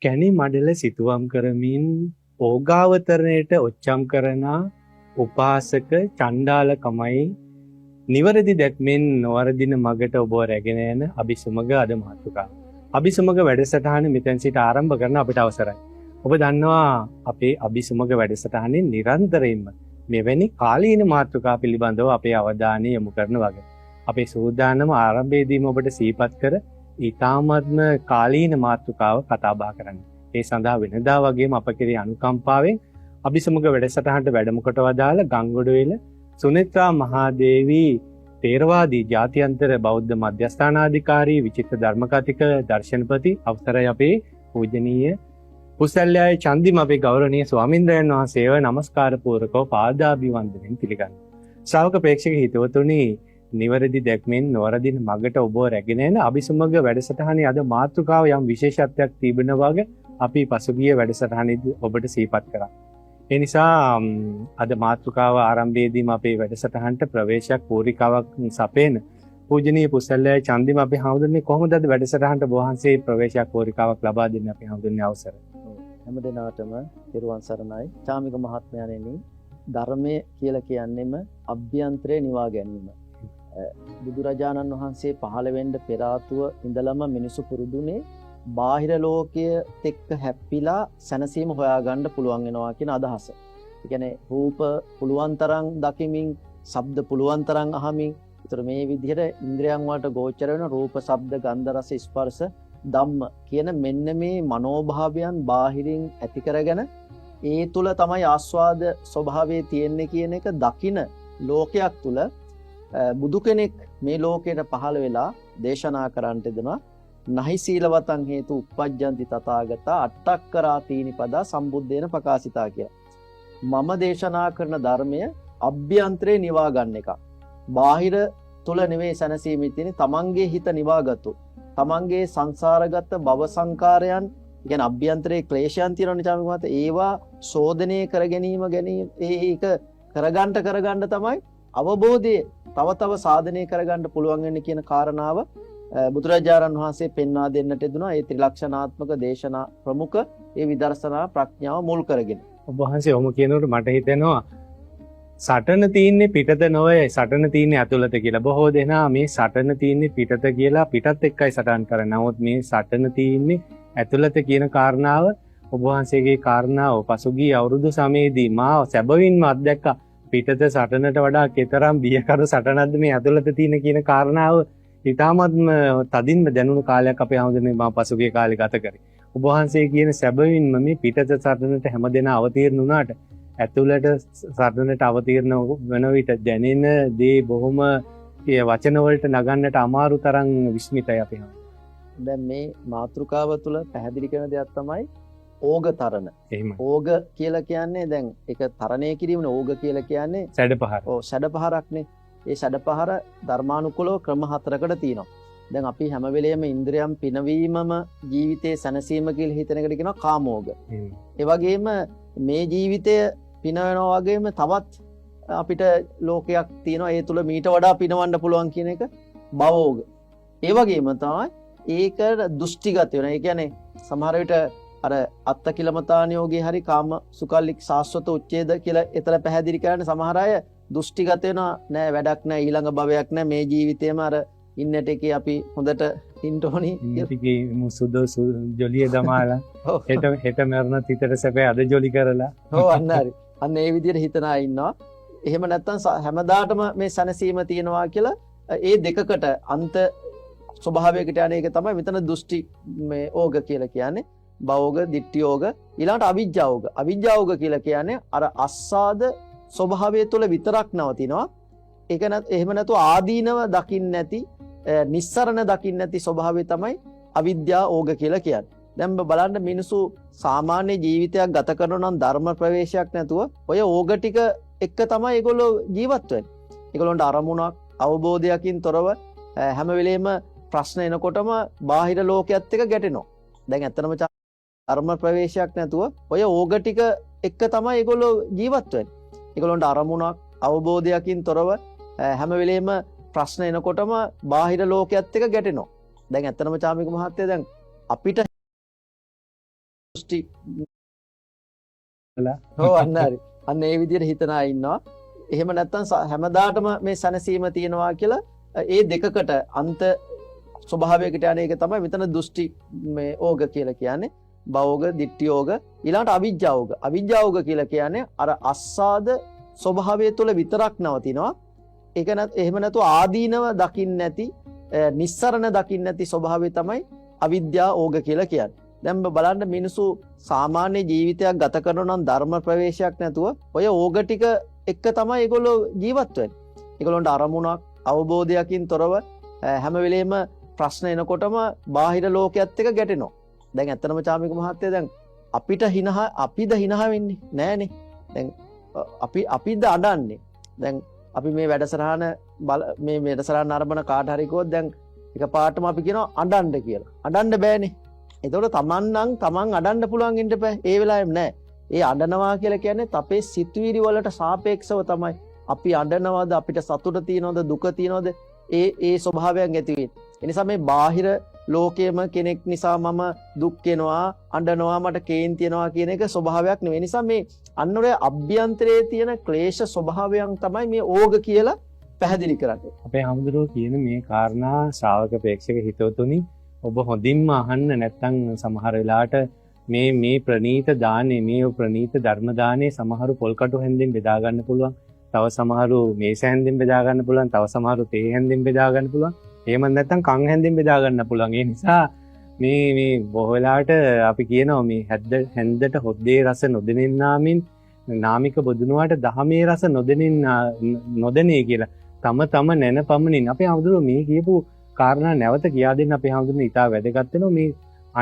කැණි මඩල සිතුවම් කරමින් ඕගාවතරණයට ඔච්චම් කරන උපාසක චණ්ඩාලකමයි නිවැරදි දැක්මෙන් නොවරදින මගට ඔබව රැගෙන යන අභිසමග අද මාතෘකාව. අභිසමග වැඩසටහන මෙතෙන් සිට ආරම්භ කරන අපිට අවසරයි. ඔබ දන්නවා අපේ අභිසමග වැඩසටහනේ නිරන්තරයෙන්ම මෙවැනි කාලීන මාතෘකා පිළිබඳව අපේ අවධානය යොමු කරන වගේ. අපේ සූදානම ආරම්භයේදීම ඔබට සිහිපත් කර ඉතාමත්ම කාලීන මාතෘකාව කතා බහ කරන්න. ඒ සඳහා වෙනදා වගේම අප කෙරෙහි අනුකම්පාවෙන් අභිසමග වැඩසටහනට වැඩම කොට වදාළ ගංගොඩවිල සුනේත්‍රා මහාදේවී තේරවාදී ජාත්‍යන්තර බෞද්ධ මධ්‍යස්ථානාධිකාරී විචිත්‍ර ධර්මකථික දර්ශනපති අවසරයි අපේ පූජනීය පුසල්යාය චන්දිම අපේ ගෞරවනීය ස්වාමීන්ද්‍රයන් වහන්සේව නමස්කාර පූර්වකව පාදාභිවන්දනයෙන් පිළිගන්නවා. ශ්‍රාවක ප්‍රේක්ෂක හිතවතුනි, නිවැරදි දැක්මෙන් නොවරදින මගට ඔබව රැගෙන යන අභිසමග වැඩසටහනේ අද මාතෘකාව යම් විශේෂත්වයක් තිබෙන වගේ අපි පසුගිය වැඩසටහනේදී ඔබට සිහිපත් කරා. ඒ නිසා අද මාතෘකාව ආරම්භයේදීම අපේ වැඩසටහනට ප්‍රවේශයක් පූරිකාවක් සපයන පූජනීය පුසල්යාය චන්දිම අපේ හාමුදුරනේ, කොහොමද අද වැඩසටහනට ඔබ වහන්සේ ප්‍රවේශයක් පූරිකාවක් ලබා දෙන්න අපේ හාමුදුරනේ අවසරයි? හැම දෙනාටම තෙරුවන් සරණයි. චාමික මහත්මයාණෙනි, ධර්මය කියලා කියන්නෙම අභ්‍යන්තරය නිවා ගැනීම. බුදුරජාණන් වහන්සේ පහළ වෙන්න පෙර ආතුව ඉඳලම මිනිසු පුරුදුනේ බාහිර ලෝකයත් එක්ක හැප්පිලා සැනසීම හොයාගන්න පුළුවන් වෙනවා කියන අදහස. ඒ කියන්නේ රූප පුළුවන් තරම් දකිමින්, ශබ්ද පුළුවන් තරම් අහමින්, ඒතර මේ විදිහට ඉන්ද්‍රයන් වලට ගෝචර වෙන රූප, ශබ්ද, ගන්ධ, රස, ස්පර්ශ, ධම්ම කියන මෙන්න මේ මනෝභාවයන් බාහිරින් ඇති කරගෙන ඒ තුල තමයි ආස්වාද ස්වභාවය තියෙන්නේ කියන එක දකින ලෝකයක් තුල බුදු කෙනෙක් මේ ලෝකයට පහළ වෙලා දේශනා කරන්නට දෙනවා. නහි සීලවතං හේතු උප්පජ්ජන්ති තථාගතා අට්ඨක්කරා තීනි පදා සම්බුද්දේන ප්‍රකාශිතා කියලා. මම දේශනා කරන ධර්මය අභ්‍යන්තරේ නිවා ගන්න එකක්. බාහිර තුල නෙවෙයි සැනසීම තියෙන්නේ. තමන්ගේ හිත නිවාගත්තු, තමන්ගේ සංසාරගත භව සංකාරයන්, ඒ කියන්නේ අභ්‍යන්තරයේ ක්ලේශයන් තියෙනවනේ චාමික මහත්තයා, ඒවා සෝදනය කර ගැනීම ගැනීම, ඒක කරගන්න කරගන්න තමයි අවබෝධය තව තව සාධනය කරගන්න පුළුවන් වෙන්නේ කියන කාරණාව බුදුරජාණන් වහන්සේ පෙන්වා දෙන්නට යෙදුනා ඒ ත්‍රිලක්ෂණාත්මක දේශනා ප්‍රමුඛ ඒ විදර්ශනා ප්‍රඥාව මුල් කරගෙන. ඔබ වහන්සේ ඔහොම කියනකොට මට හිතෙනවා සටන තියෙන්නේ පිටත නොවේ, සටන තියෙන්නේ ඇතුළත කියලා. බොහෝ දෙනා මේ සටන තියෙන්නේ පිටත කියලා පිටත් එක්කයි සටන් කරන්නේ. නමුත් මේ සටන තියෙන්නේ ඇතුළත කියන කාරණාව ඔබ වහන්සේගේ කාරණාව පසුගිය අවුරුදු සමයේදී මා සැබවින්ම අත්දැක්කා. පිටත සටනට වඩා කෙතරම් බියකරු සටනක්ද මේ ඇතුළත තියෙන කියන කාරණාව ඉතාමත්ම තදින්ම දැනුණු කාලයක් අපේ හැමදෙනා මා පසුගිය කාලේ ගත කරේ. ඔබ වහන්සේ කියන සැබවින්ම මේ පිටත සටනට හැමදෙනා අවතීර්ණ වුණාට ඇතුළට සටනට අවතීර්ණ වෙන විට දැනෙන දේ බොහොම ඒ වචන වලට නගන්නට අමාරු තරම් විස්මිතයි අපේ හැම. දැන් මේ මාතෘකාව තුළ පැහැදිලි කරන දෙයක් තමයි ඕග තරණ. ඕග කියලා කියන්නේ දැන් ඒක තරණය කිරීමනේ. ඕග කියලා කියන්නේ සැඩපහර. ඔව්, සැඩපහරක්නේ. ඒ සැඩපහර ධර්මානුකූලව ක්‍රම හතරකට තියෙනවා. දැන් අපි හැම වෙලේම ඉන්ද්‍රයන් පිනවීමම ජීවිතයේ සැනසීම කියලා හිතන එකට කියනවා කාමෝග. ඒ වගේම මේ ජීවිතය පිනවනවා වගේම තවත් අපිට ලෝකයක් තියෙනවා, ඒ තුල මීට වඩා පිනවන්න පුළුවන් කියන එක භවෝග. ඒ වගේම තමයි ඒක දෘෂ්ටිගත වෙනවා. ඒ කියන්නේ සමහර විට අර අත්තකිලමතාන යෝගේ හරි කාම සුකල්ලික් සාස්වත උච්ඡේද කියලා එතන පැහැදිලි කරන්නේ සමහර අය දෘෂ්ටිගත වෙනවා. නෑ, වැඩක් නෑ, ඊළඟ භවයක් නෑ, මේ ජීවිතේම අර ඉන්නට එකේ අපි හොඳට ඉන්න ඕනි ඉන්න ටිකේ සුදු ජොලිය දමාලා හෙට හෙට මරණත් හිතට සැපේ අද ජොලි කරලා. ඔව්, අන්න හරි. අන්න ඒ විදිහට හිතන අය ඉන්නවා. එහෙම නැත්තම් හැමදාටම මේ සැනසීම තියෙනවා කියලා ඒ දෙකකට අන්ත ස්වභාවයකට යන එක තමයි මෙතන දෘෂ්ටි මේ ඕග කියලා කියන්නේ. භවෝග, දිට්ඨියෝග, ඊළඟට අවිජ්ජාෝග. අවිජ්ජාෝග කියලා කියන්නේ අර අස්සාද ස්වභාවය තුළ විතරක් නවතිනවා. ඒක එහෙම නැතුව ආදීනව දකින්න නැති, නිස්සරණ දකින්න නැති ස්වභාවය තමයි අවිද්‍යා ඕග කියලා කියන්නේ. දැන් බලන්න, මිනිස්සු සාමාන්‍ය ජීවිතයක් ගත කරනවා නම් ධර්ම ප්‍රවේශයක් නැතුව ඔය ඕග ටික එක්ක තමයි ඒගොල්ලෝ ජීවත් වෙන්නේ. ඒගොල්ලන්ට අරමුණක් අවබෝධයකින් තොරව හැම වෙලේම ප්‍රශ්න එනකොටම බාහිර ලෝකයේත් එක්ක ගැටෙනවා. දැන් ඇත්තටම ධර්ම ප්‍රවේශයක් නැතුව ඔය ඕග ටික එක්ක තමයි ඒගොල්ලෝ ජීවත් වෙන්නේ. ඒගොල්ලන්ට අරමුණක් අවබෝධයකින් තොරව හැම වෙලේම ප්‍රශ්න එනකොටම බාහිර ලෝකයේත් එක්ක ගැටෙනවා. දැන් ඇත්තටම චාමික මහත්තයා, දැන් අපිට දෘෂ්ටි ඔව් අන්න හරි. අන්න ඒ විදිහට හිතන අය ඉන්නවා. එහෙම නැත්නම් හැමදාටම මේ සැනසීම තියෙනවා කියලා ඒ දෙකකට අන්ත ස්වභාවයකට යන එක තමයි මෙතන දෘෂ්ටි මේ ඕග කියලා කියන්නේ. භවෝග, දිට්ඨියෝග, ඊළඟට අවිජ්ජාෝග. අවිජ්ජාෝග කියලා කියන්නේ අර අස්සාද ස්වභාවය තුළ විතරක් නවතිනවා. ඒක එහෙම නැතුව ආදීනව දකින්න නැති, නිස්සරණ දකින්න නැති ස්වභාවය තමයි අවිද්‍යා ඕග කියලා කියන්නේ. දැන් බලන්න මිනිස්සු සාමාන්‍ය ජීවිතයක් ගත කරනවා නම් ධර්ම ප්‍රවේශයක් නැතුව ඔය ඕග ටික එක්ක තමයි ඒගොල්ලෝ ජීවත් වෙන්නේ. ඒගොල්ලන්ට අරමුණක් අවබෝධයකින් තොරව හැම වෙලේම ප්‍රශ්න එනකොටම බාහිර ලෝකයේත් එක්ක ගැටෙනවා. දැන් ඇත්තටම චාමික මහත්තයා දැන් අපිට හිනහ අපිද හිනහ වෙන්නේ නෑනේ. දැන් අපිද අඬන්නේ. දැන් අපි මේ වැඩසටහන මේ වැඩසටහන නරඹන කාට හරි කිව්වොත් දැන් එකපාරටම අපි කියනවා අඬන්න කියලා. අඬන්න බෑනේ. එතකොට තමන් නම් තමන් අඬන්න පුළුවන් ඉන්න බෑ. ඒ වෙලාවෙම නෑ. ඒ අඬනවා කියලා කියන්නේ අපේ සිතුවිලි වලට සාපේක්ෂව තමයි අපි අඬනවද, අපිට සතුට තියෙනවද, දුක තියෙනවද, ඒ ඒ ස්වභාවයන් ඇති වෙන්නේ. ඒ නිසා මේ බාහිර ලෝකයේම කෙනෙක් නිසා මම දුක් වෙනවා, අඬනවා, මට කේන්ති එනවා කියන එක ස්වභාවයක් නෙවෙයි. ඒ නිසා මේ අන්න ඔය අභ්‍යන්තරයේ තියෙන ක්ලේශ ස්වභාවයන් තමයි මේ ඕග කියලා පැහැදිලි කරන්නේ. අපේ හාමුදුරුවෝ කියන මේ කාරණා ශ්‍රාවක ප්‍රේක්ෂක හිතවතුනි ඔබ හොඳින්ම අහන්න, නැත්නම් සමහර වෙලාවට මේ මේ ප්‍රනීත දානේ, මේ ප්‍රනීත ධර්ම දානේ සමහරු පොල් කටු හැන්දෙන් බෙදා ගන්න පුළුවන්, තව සමහරු මේස හැන්දෙන් බෙදා ගන්න පුළුවන්, තව සමහරු තේ හැන්දෙන් බෙදා ගන්න පුළුවන්, එහෙම නැත්නම් කන් හැන්දෙන් බෙදා ගන්න පුළුවන්. ඒ නිසා මේ මේ බොහෝ වෙලාවට අපි කියනවා මේ හැන්දට හොද්දේ රස නොදෙනෙන්නාමින් නාමික බොදුනුවාට දහමේ රස නොදෙනේ කියලා තම තම නැන පමණින්. අපේ හාමුදුරුවෝ මේ කියපු කාරණා නැවත කියා දෙන්න අපේ හාමුදුරුවෝ ඉතා වැදගත් වෙනවා. මේ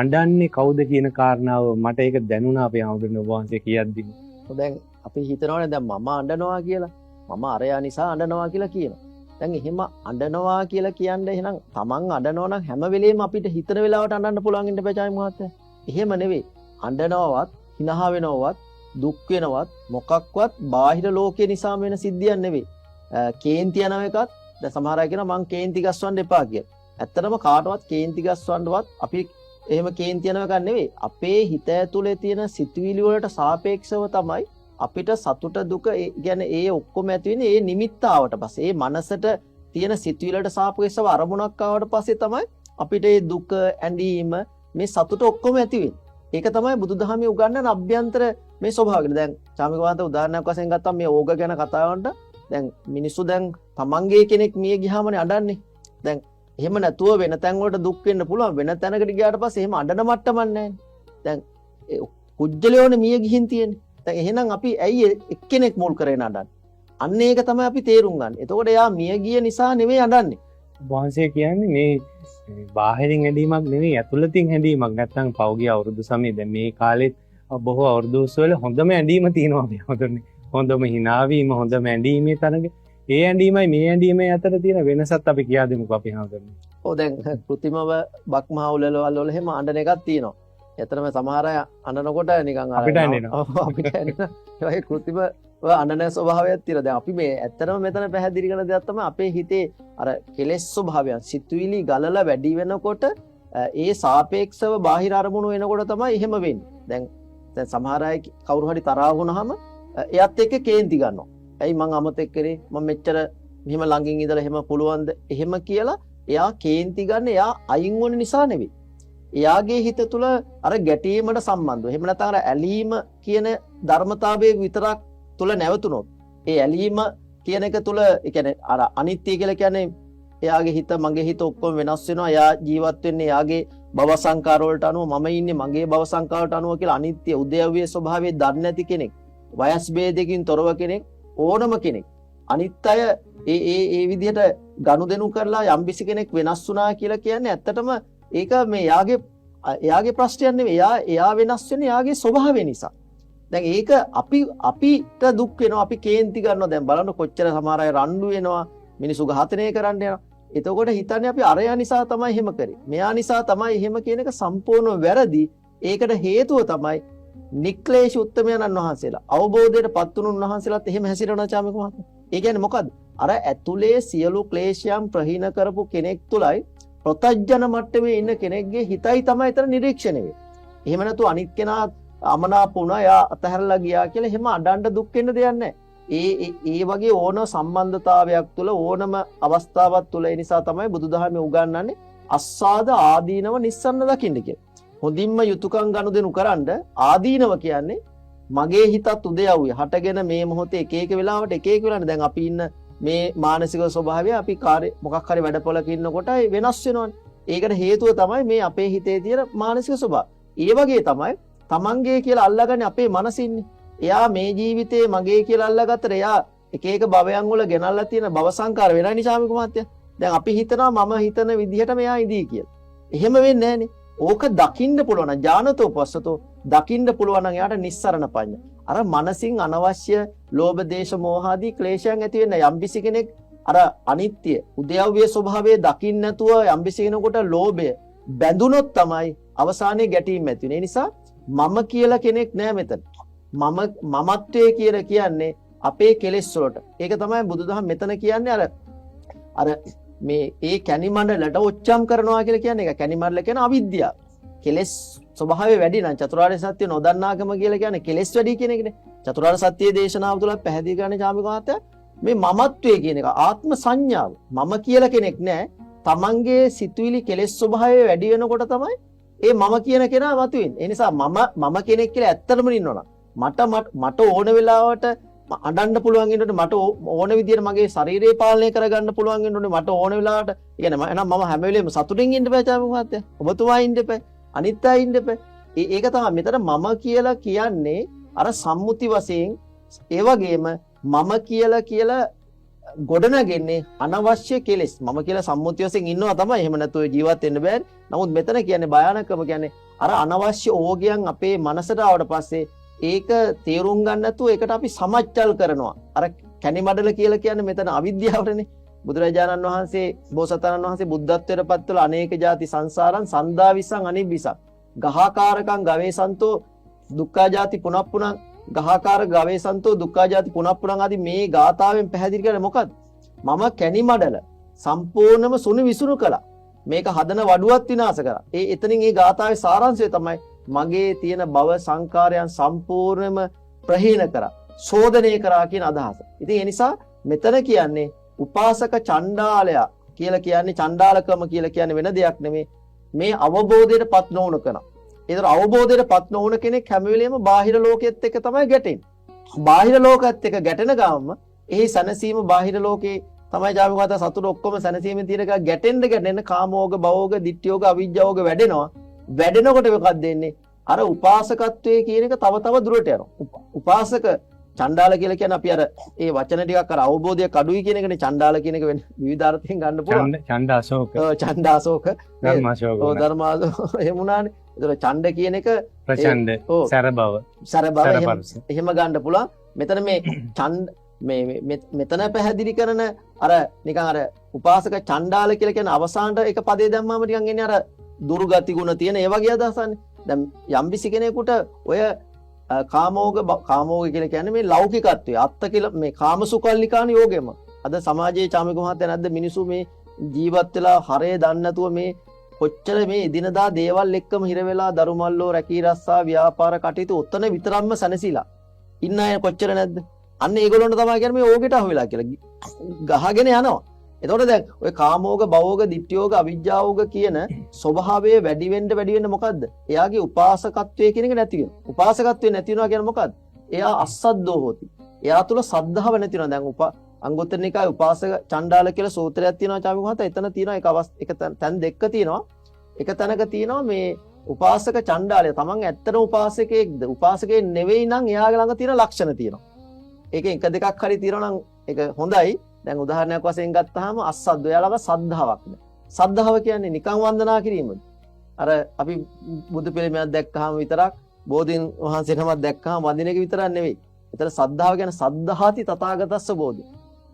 අඬන්නේ කවුද කියන කාරණාව මට ඒක දැනුණා අපේ හාමුදුරුවෝ ඔබ වහන්සේ කියද්දි. දැන් අපි හිතනවනේ දැන් මම අඬනවා කියලා, මම අරයා නිසා අඬනවා කියලා කියනවා. දැන් එහෙම අඬනවා කියලා කියන්නේ එහෙනම් තමන් අඬනවා නම් හැම වෙලේම අපිට හිතන වෙලාවට අඬන්න පුළුවන් ඉන්න බෑ චාමි මහත්තයා. එහෙම නෙවෙයි. අඬනවවත්, හිනහ වෙනවවත්, දුක් වෙනවත් මොකක්වත් බාහිර ලෝකේ නිසාම වෙන සිද්ධියක් නෙවෙයි. කේන්ති යන එකත් දැන් සමහර අය කියනවා මං කේන්ති ගස්වන්න එපා කියලා. ඇත්තටම කාටවත් කේන්ති ගස්වන්නවත් අපි එහෙම කේන්ති යන එකක් නෙවෙයි. අපේ හිත ඇතුලේ තියෙන සිතුවිලි වලට සාපේක්ෂව තමයි අපිට සතුට දුක ඒ කියන්නේ ඒ ඔක්කොම ඇති වෙන්නේ ඒ නිමිත්ත ආවට පස්සේ. ඒ මනසට තියෙන සිතුවිලි වලට සාපේක්ෂව අරමුණක් ආවට පස්සේ තමයි අපිට ඒ දුක, ඇඬීම, මේ සතුට ඔක්කොම ඇති වෙන්නේ. ඒක තමයි බුදුදහමේ උගන්වන අභ්‍යන්තර මේ ස්වභාවය. දැන් චාමික මහත්තයා උදාහරණයක් වශයෙන් ගත්තම මේ ඕග ගැන කතා කරනකොට දැන් මිනිස්සු දැන් තමන්ගේ කෙනෙක් මිය ගියාමනේ අඬන්නේ. දැන් එහෙම නැතුව වෙන තැන් වලට දුක් වෙන්න පුළුවන්. වෙන තැනකට ගියාට පස්සේ එහෙම අඬන මට්ටමක් නැහැ. දැන් ඒ කුජලයෝනේ මිය ගිහින් තියෙන්නේ. දැන් එහෙනම් අපි ඇයි එක්කෙනෙක් මුල් කරගෙන අඬන්නේ? අන්න ඒක තමයි අපි තේරුම් ගන්න. එතකොට එයා මිය ගිය නිසා නෙවෙයි අඬන්නේ. වහන්සේ කියන්නේ මේ බාහිරින් ඇඬීමක් නෙවෙයි, ඇතුළතින් ඇඬීමක්. නැත්තම් පෞගිය අවුරුදු සමයේ දැන් මේ කාලෙත් බොහෝ අවුරුදු වල හොඳම ඇඬීම තියෙනවා අපි හොඳනේ. හොඳම hina වීම, හොඳම ඇඬීමේ තරඟ. ඒ ඇඬීමයි මේ ඇඬීමයි අතර තියෙන වෙනසත් අපි කියා දෙමුකෝ අපි හඳුනන්නේ. ඔව් දැන් කෘතිමව බක්මහ උලවල් වල එහෙම අඬන එකක් තියෙනවා. ඇත්තටම සමහර අය අඬනකොට නිකන් අර අපිට ඇඬෙනවා. ඔව්, අපිට ඇඬෙනවා. ඒ වගේ කෘතිම අඬන ස්වභාවයක් තියෙනවා. දැන් අපි මේ ඇත්තටම මෙතන පැහැදිලි කරන දෙයක් තමයි අපේ හිතේ අර කෙලෙස් ස්වභාවයන් සිතුවිලි ගලලා වැඩි වෙනකොට ඒ සාපේක්ෂව බාහිර අරමුණු වෙනකොට තමයි එහෙම වෙන්නේ. දැන් සමහර අය කවුරු හරි තරහා වුණාම එයත් එක්ක කේන්ති ගන්නවා. ඇයි මං අමතක කරේ? මං මෙච්චර මෙහෙම ළඟින් ඉඳලා එහෙම පුළුවන්ද? එහෙම කියලා එයා කේන්ති ගන්න එයා අයින් වුණ නිසා නෙවෙයි. එයාගේ හිත තුළ අර ගැටීමට සම්බන්ධව. එහෙම නැත්නම් අර ඇලීම කියන ධර්මතාවය විතරක් තුළ නැවතුනොත් ඒ ඇලීම කියන එක තුළ, ඒ කියන්නේ අර අනිත්‍ය කියලා කියන්නේ එයාගේ හිත මගේ හිත ඔක්කොම වෙනස් වෙනවා. එයා ජීවත් වෙන්නේ එයාගේ භව සංකාර වලට අනුව, මම ඉන්නේ මගේ භව සංකාර වලට අනුව කියලා අනිත්‍ය උදයව්‍ය ස්වභාවය දන්නේ නැති කෙනෙක්, වයස් භේදයකින් තොරව කෙනෙක්, ඕනම කෙනෙක් අනිත් අය ඒ ඒ ඒ විදිහට ගනුදෙනු කරලා යම්කිසි කෙනෙක් වෙනස් වුණා කියලා කියන්නේ ඇත්තටම ඒක මේ එයාගේ ප්‍රශ්නයක් නෙවෙයි. එයා වෙනස් වෙන්නේ එයාගේ ස්වභාවය නිසා. දැන් ඒක අපිට දුක් වෙනවා, අපි කේන්ති ගන්නවා. දැන් බලන්න කොච්චර සමහර අය රණ්ඩු වෙනවා, මිනිස්සු ඝාතනය කරන්න යනවා. එතකොට හිතන්නේ අපි අරයා නිසා තමයි එහෙම කරේ, මෙයා නිසා තමයි එහෙම කියන එක සම්පූර්ණ වැරදි. ඒකට හේතුව තමයි නික්ලේශ උත්තමයන්න් වහන්සේලා, අවබෝධයට පත් වුණු උන්වහන්සේලාත් එහෙම හැසිරෙනවා චාමික මහත්මයා. ඒ කියන්නේ මොකද්ද? අර ඇතුලේ සියලු ක්ලේශයන් ප්‍රහීන කරපු කෙනෙක් තුලයි ප්‍රතඥ මට්ටමේ ඉන්න කෙනෙක්ගේ හිතයි තමයි එතන නිරීක්ෂණය වෙන්නේ. එහෙම නැතුව අනිත් කෙනා අමනාප වුණා, එයා අතහැරලා ගියා කියලා එහෙම අඬන්න දුක් වෙන්න දෙයක් නැහැ. ඒ ඒ වගේ ඕන සම්බන්ධතාවයක් තුළ ඕනම අවස්ථාවක් තුළ, ඒ නිසා තමයි බුදුදහමේ උගන්වන්නේ අස්සාද ආදීනව නිස්සන්න දකින්න කියලා. හොඳින්ම යුතුයකම් ගනුදෙනු කරන්ඩ ආදීනව කියන්නේ මගේ හිතත් උදයව්‍ය හටගෙන මේ මොහොතේ එක එක වෙලාවට එක එක වෙලාවට දැන් අපි ඉන්න මේ මානසික ස්වභාවය අපි කාර්ය මොකක් හරි වැඩපොලක ඉන්නකොට වෙනස් වෙනවනේ. ඒකට හේතුව තමයි මේ අපේ හිතේ තියෙන මානසික ස්වභාවය. ඒ වගේ තමයි තමන්ගේ කියලා අල්ලගන්නේ අපේ මනසින්නේ. එයා මේ ජීවිතේ මගේ කියලා අල්ලගත්තට එයා එක එක භවයන් වල ගෙනල්ලා තියෙන භව සංකාර වෙනයි නිශාමික මහත්තයා. දැන් අපි හිතනවා මම හිතන විදිහට මෙයා ඉදී කියලා. එහෙම වෙන්නේ නැහනේ. ඕක දකින්න පුළුවන් නම් ඥානතෝ පස්සතෝ දකින්න පුළුවන් නම් එයාට නිස්සරණ පඤ්ඤා. අර මනසින් අනවශ්‍ය ලෝභ දේශ මෝහ ආදී ක්ලේශයන් ඇති වෙන්න යම්කිසි කෙනෙක් අර අනිත්‍ය උද්‍යව්‍ය ස්වභාවය දකින්න නැතුව යම්කිසි කෙනෙකුට ලෝභය බැඳුනොත් තමයි අවසානයේ ගැටීම් ඇති වෙන්නේ. ඒ නිසා මම කියලා කෙනෙක් නෑ මෙතන. මම මමත්වයේ කියලා කියන්නේ අපේ කෙලෙස් වලට. ඒක තමයි බුදුදහම මෙතන කියන්නේ අර අර මේ ඒ කැණි මණ්ඩලට ඔච්චම් කරනවා කියලා කියන්නේ ඒක. කැණි මණ්ඩල කියන්නේ අවිද්‍යාව. කෙලෙස් ස්වභාවය වැඩි නම් චතුරාර්ය සත්‍ය නොදන්නාකම කියලා කියන්නේ කෙලෙස් වැඩි කියන එකනේ. චතුරාර්ය සත්‍ය දේශනාව තුළ පැහැදිලි කරන්නේ චාමික මහත්තයා මේ මමත්වයේ කියන එක ආත්ම සංඥාව. මම කියලා කෙනෙක් නෑ. තමන්ගේ සිතුවිලි කෙලෙස් ස්වභාවය වැඩි වෙනකොට තමයි ඒ මම කියන කෙනා මතුවෙන්නේ. ඒ නිසා මම මම කෙනෙක් කියලා ඇත්තටම ඉන්නවනම් මට මට ඕන වෙලාවට අඬන්න පුළුවන් වෙනකොට මට ඕන විදියට මගේ ශරීරය පාලනය කරගන්න පුළුවන් වෙන්න ඕනේ. මට ඕන වෙලාවට ඒ කියන්නේ එහෙනම් මම හැම වෙලේම සතුටින් ඉන්න බෑ චාමික මහත්තයා. ඔබතුමා ඉන්න එපා. අනිත් අය ඉන්න එපා. ඒක තමයි මෙතන මම කියලා කියන්නේ අර සම්මුති වශයෙන්. ඒ වගේම මම කියලා කියලා ගොඩනගන්නේ අනවශ්‍ය කෙලෙස්. මම කියලා සම්මුති වශයෙන් ඉන්නවා තමයි. එහෙම නැතුව ජීවත් වෙන්න බෑනේ. නමුත් මෙතන කියන්නේ භයානකම කියන්නේ අර අනවශ්‍ය ඕගයන් අපේ මනසට ආවට පස්සේ ඒක තේරුම් ගන්න නැතුව ඒකට අපි සමච්චල් කරනවා. අර කැණි මඩල කියලා කියන්නේ මෙතන අවිද්‍යාවටනේ. බුදුරජාණන් වහන්සේ බෝසතාණන් වහන්සේ බුද්ධත්වයට පත් වෙලා අනේක ජාති සංසාරං සන්දාවිසං අනිබ්බිසං ගහකාරකං ගවේසන්තෝ දුක්ඛා ජාති පුනප්පුනං ගහකාර ගවේසන්තෝ දුක්ඛා ජාති පුනප්පුනං ආදී මේ ගාථාවෙන් පැහැදිලි කරන්නේ මොකද්ද? මම කැණි මඩල සම්පූර්ණම සුණු විසුණු කළා. මේක හදන වඩුවත් විනාශ කරා. ඒ එතනින් ඒ ගාථාවේ සාරාංශය තමයි මගේ තියෙන භව සංකාරයන් සම්පූර්ණයෙන්ම ප්‍රහීන කරා, සෝදනය කරා කියන අදහස. ඉතින් ඒ නිසා මෙතන කියන්නේ උපාසක චණ්ඩාලයා කියලා කියන්නේ චණ්ඩාලකම කියලා කියන්නේ වෙන දෙයක් නෙමෙයි. මේ අවබෝධයට පත් නොවුන කෙනා. ඒතර අවබෝධයට පත් නොවුන කෙනෙක් හැම වෙලෙම බාහිර ලෝකයේත් එක්ක තමයි ගැටෙන්නේ. බාහිර ලෝකයේත් එක්ක ගැටෙන ගමන්ම එහි සැනසීම බාහිර ලෝකේ තමයි ජාමිකතා සතුට ඔක්කොම සැනසීමෙන් තියෙන එක ගැටෙන්න ගැටෙන්න කාමෝග භවෝග දිට්ඨියෝග අවිජ්ජාෝග වැඩෙනවා. වැඩෙනකොට මොකක්ද වෙන්නේ? අර උපාසකත්වයේ කියන එක තව තව දුරට යනවා. උපාසක චණ්ඩාල කියලා කියන්නේ අපි අර ඒ වචන ටිකක් අර අවබෝධයක් අඩුයි කියන එකනේ. චණ්ඩාල කියන එක වෙන විවිධ අර්ථයෙන් ගන්න පුළුවන්. ඡණ්ඩාශෝක. ඔව්, ඡණ්ඩාශෝක. ධර්මාශෝක. ඔව්, ධර්මාශෝක එහෙම වුණානේ. ඒතර ඡණ්ඩ කියන එක ප්‍රචණ්ඩ, සැර බව. සැර බව සැර එහෙම පරුස. එහෙම ගන්න පුළුවන්. මෙතන මේ ඡණ්ඩ මේ මේ මෙතන පැහැදිලි කරන අර නිකන් අර උපාසක චණ්ඩාල කියලා කියන අවසානට එක පදේ දැම්මම නිකන් එන්නේ අර දුර්ගති ගුණ තියෙන ඒ වගේ අදහසන්නේ. දැන් යම්කිසි කෙනෙකුට ඔය කාමෝග කාමෝග කියලා කියන්නේ මේ ලෞකිකත්වය අත්ත කියලා මේ කාමසුකල්ලිකාන යෝගෙම. අද සමාජයේ චාමික මහත්තයා නැද්ද මිනිස්සු මේ ජීවත් වෙලා හරය දන්නේ නැතුව මේ කොච්චර මේ එදිනදා දේවල් එක්කම හිර වෙලා දරුමල්ලෝ රැකී රස්සා ව්‍යාපාර කටයුතු ඔතන විතරක්ම සැනසීලා ඉන්න අය කොච්චර නැද්ද? අන්න ඒගොල්ලන්ට තමයි කියන්නේ මේ ඕගෙට අහු වෙලා කියලා. ගහගෙන යනවා. එතකොට දැන් ඔය කාමෝග භවෝග දිට්ඨියෝග අවිජ්ජාෝග කියන ස්වභාවය වැඩි වෙන්න වැඩි වෙන්න මොකද්ද? එයාගේ උපාසකත්වය කියන එක නැති වෙනවා. උපාසකත්වය නැති වෙනවා කියන්නේ මොකද්ද? එයා අස්සද්දෝ හෝති. එයා තුල සද්ධාව නැති වෙනවා. දැන් අංගුත්තර නිකායේ උපාසක චණ්ඩාල කියලා සූත්‍රයක් තියෙනවා චාමික මහත්තයා. එතන තියෙනවා එක එක තැන් දෙකක් තියෙනවා. එක තැනක තියෙනවා මේ උපාසක චණ්ඩාලය. තමන් ඇත්තටම උපාසකයෙක්ද? උපාසකයෙක් නෙවෙයි නම් එයාගේ ළඟ තියෙන ලක්ෂණ තියෙනවා. ඒක එක දෙකක් හරි තියෙනවා නම් ඒක හොඳයි. දැන් උදාහරණයක් වශයෙන් ගත්තාම අස්සද්ද එයා ළඟ සද්ධාාවක් නෑ. සද්ධාව කියන්නේ නිකන් වන්දනා කිරීමද? අර අපි බුදු පිළිමයක් දැක්කහම විතරක්, බෝධීන් වහන්සේ නමක් දැක්කහම වඳින එක විතරක් නෙවෙයි. එතන සද්ධාව කියන්නේ සද්ධාති තථාගතස්ස බෝධි.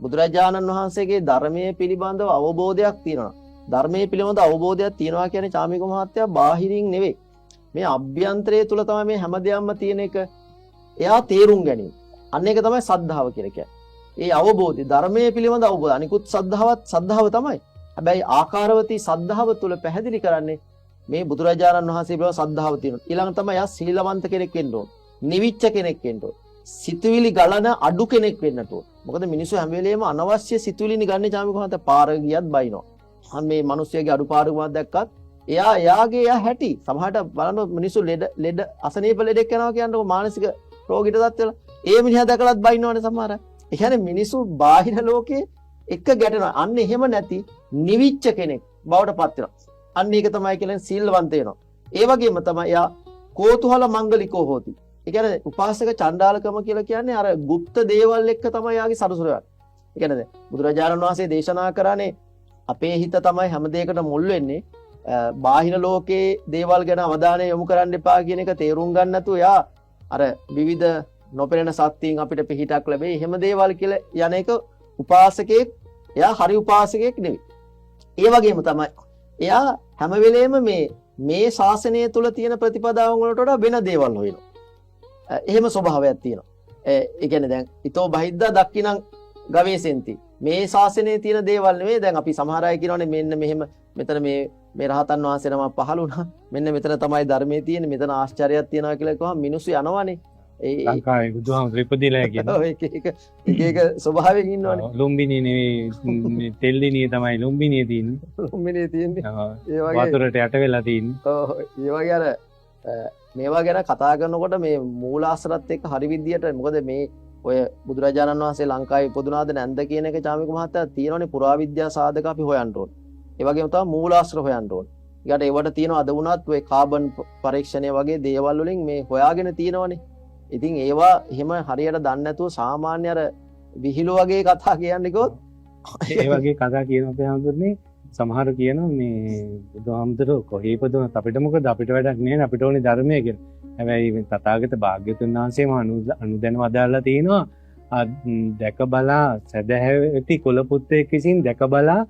බුදුරජාණන් වහන්සේගේ ධර්මයේ පිළිබඳව අවබෝධයක් තියෙනවා. ධර්මයේ පිළිබඳව අවබෝධයක් තියෙනවා කියන්නේ චාමික මහත්තයා බාහිරින් නෙවෙයි. මේ අභ්‍යන්තරය තුල තමයි මේ හැම දෙයක්ම තියෙන එක. එයා තේරුම් ගැනීම. අන්න ඒක තමයි සද්ධාව කියලා කියන්නේ. ඒ අවබෝධය, ධර්මයේ පිළිබඳ අවබෝධය. අනිකුත් සද්ධාවත් සද්ධාව තමයි. හැබැයි ආකාරවතී සද්ධාව තුල පැහැදිලි කරන්නේ මේ බුදුරජාණන් වහන්සේ පිළිබඳ සද්ධාව තියෙනවා. ඊළඟ තමයි එයා සීලවන්ත කෙනෙක් වෙන්න ඕන. නිවිච්ච කෙනෙක් වෙන්න ඕන. සිතුවිලි ගලන අඩු කෙනෙක් වෙන්නට ඕන. මොකද මිනිස්සු හැම වෙලේම අනවශ්‍ය සිතුවිලිනි ගන්නේ චාමික මහත්තයා. පාර ගියත් බයිනවා. මේ මිනිස්සුගේ අඩුපාඩුකමක් දැක්කත් එයා එයාගේ එයා හැටි. සමහරට බලන්න මිනිස්සු ලෙඩ ලෙඩ අසනීප ලෙඩෙක් යනවා කියන්නකො මානසික රෝගීට තත් වෙලා. ඒ මිනිහා දැකලත් බයින්නවනේ සමහර අය. ඒ කියන්නේ මිනිස්සු බාහිර ලෝකේ එක ගැටෙනවා. අන්න එහෙම නැති නිවිච්ච කෙනෙක් බවට පත් වෙනවා. අන්න ඒක තමයි කියන්නේ සීලවන්ත වෙනවා. ඒ වගේම තමයි එයා කෝතුහල මංගලිකෝ හෝති. ඒ කියන්නේ උපාසක චණ්ඩාලකම කියලා කියන්නේ අර ගුප්ත දේවල් එක්ක තමයි යාගේ සරුසුර යන්නේ. ඒ කියන්නේ බුදුරජාණන් වහන්සේ දේශනා කරානේ අපේ හිත තමයි හැම දෙයකටම මුල් වෙන්නේ. බාහිර ලෝකේ දේවල් ගැන අවධානය යොමු කරන්න එපා කියන එක තේරුම් ගන්න නැතුව එයා අර විවිධ නොපෙනෙන සත්‍යයෙන් අපිට පිහිටක් ලැබෙයි. එහෙම දේවල් කියලා යන එක උපාසකයෙක්, එයා හරි උපාසකයෙක් නෙවෙයි. ඒ වගේම තමයි එයා හැම වෙලේම මේ මේ ශාසනය තුල තියෙන ප්‍රතිපදාවන් වලට වඩා වෙන දේවල් හොයනවා. එහෙම ස්වභාවයක් තියෙනවා. ඒ කියන්නේ දැන් ඊතෝ බහිද්දා දක්කිනම් ගවේසෙන්ති. මේ ශාසනයේ තියෙන දේවල් නෙවෙයි. දැන් අපි සමහර අය කියනවනේ මෙන්න මෙහෙම මෙතන මේ මේ රහතන් වහන්සේ නමක් පහළ වුණා. මෙන්න මෙතන තමයි ධර්මයේ තියෙන්නේ. මෙතන ආශ්චර්යයක් තියෙනවා කියලා කිව්වහම මිනිස්සු යනවනේ. ඒ ලංකාවේ බුදුහාමුදුරු ඉපදිලා කියන. ඔව්, එක එක එක එක ස්වභාවයෙන් ඉන්නවනේ. ලුම්බිනි නෙවෙයි, මේ තෙල්ලිනිය තමයි ලුම්බිනිය තියෙන්නේ. ලුම්බිනිය තියෙන්නේ. ඒ වගේ වතුරට යට වෙලා තියෙන්නේ. ඔව්, ඒ වගේ අර මේවා ගැන කතා කරනකොට මේ මූලාශ්‍රත් එක්ක හරි විදියට, මොකද මේ ඔය බුදුරජාණන් වහන්සේ ලංකාවේ ඉපදුනාද නැන්ද කියන එක චාමික මහත්තයා තියෙනවනේ පුරාවිද්‍යා සාධක අපි හොයන්න ඕන. ඒ වගේම තමයි මූලාශ්‍ර හොයන්න ඕන. ඊට ඒවට තියෙනවා අද වුණත් ඔය කාබන් පරීක්ෂණය වගේ දේවල් වලින් මේ හොයාගෙන තියෙනවනේ. ඉතින් ඒවා එහෙම හරියට දන්නේ නැතුව සාමාන්‍ය අර විහිළු වගේ කතා කියන්නේ කිව්වොත් ඒ වගේ කතා කියන අපේ හාමුදුරනේ සමහර කියනවා මේ බුදුහාමුදුරුවෝ කොහේ ඉපදුනත් අපිට මොකද, අපිට වැඩක් නෑ, අපිට ඕනේ ධර්මය කියලා. හැබැයි මේ තථාගත භාග්‍යවතුන් වහන්සේම අනුදැන වදාළා තියෙනවා, දැක බලා සැදැහැති කුල පුත්‍රයෙක් විසින් දැක බලා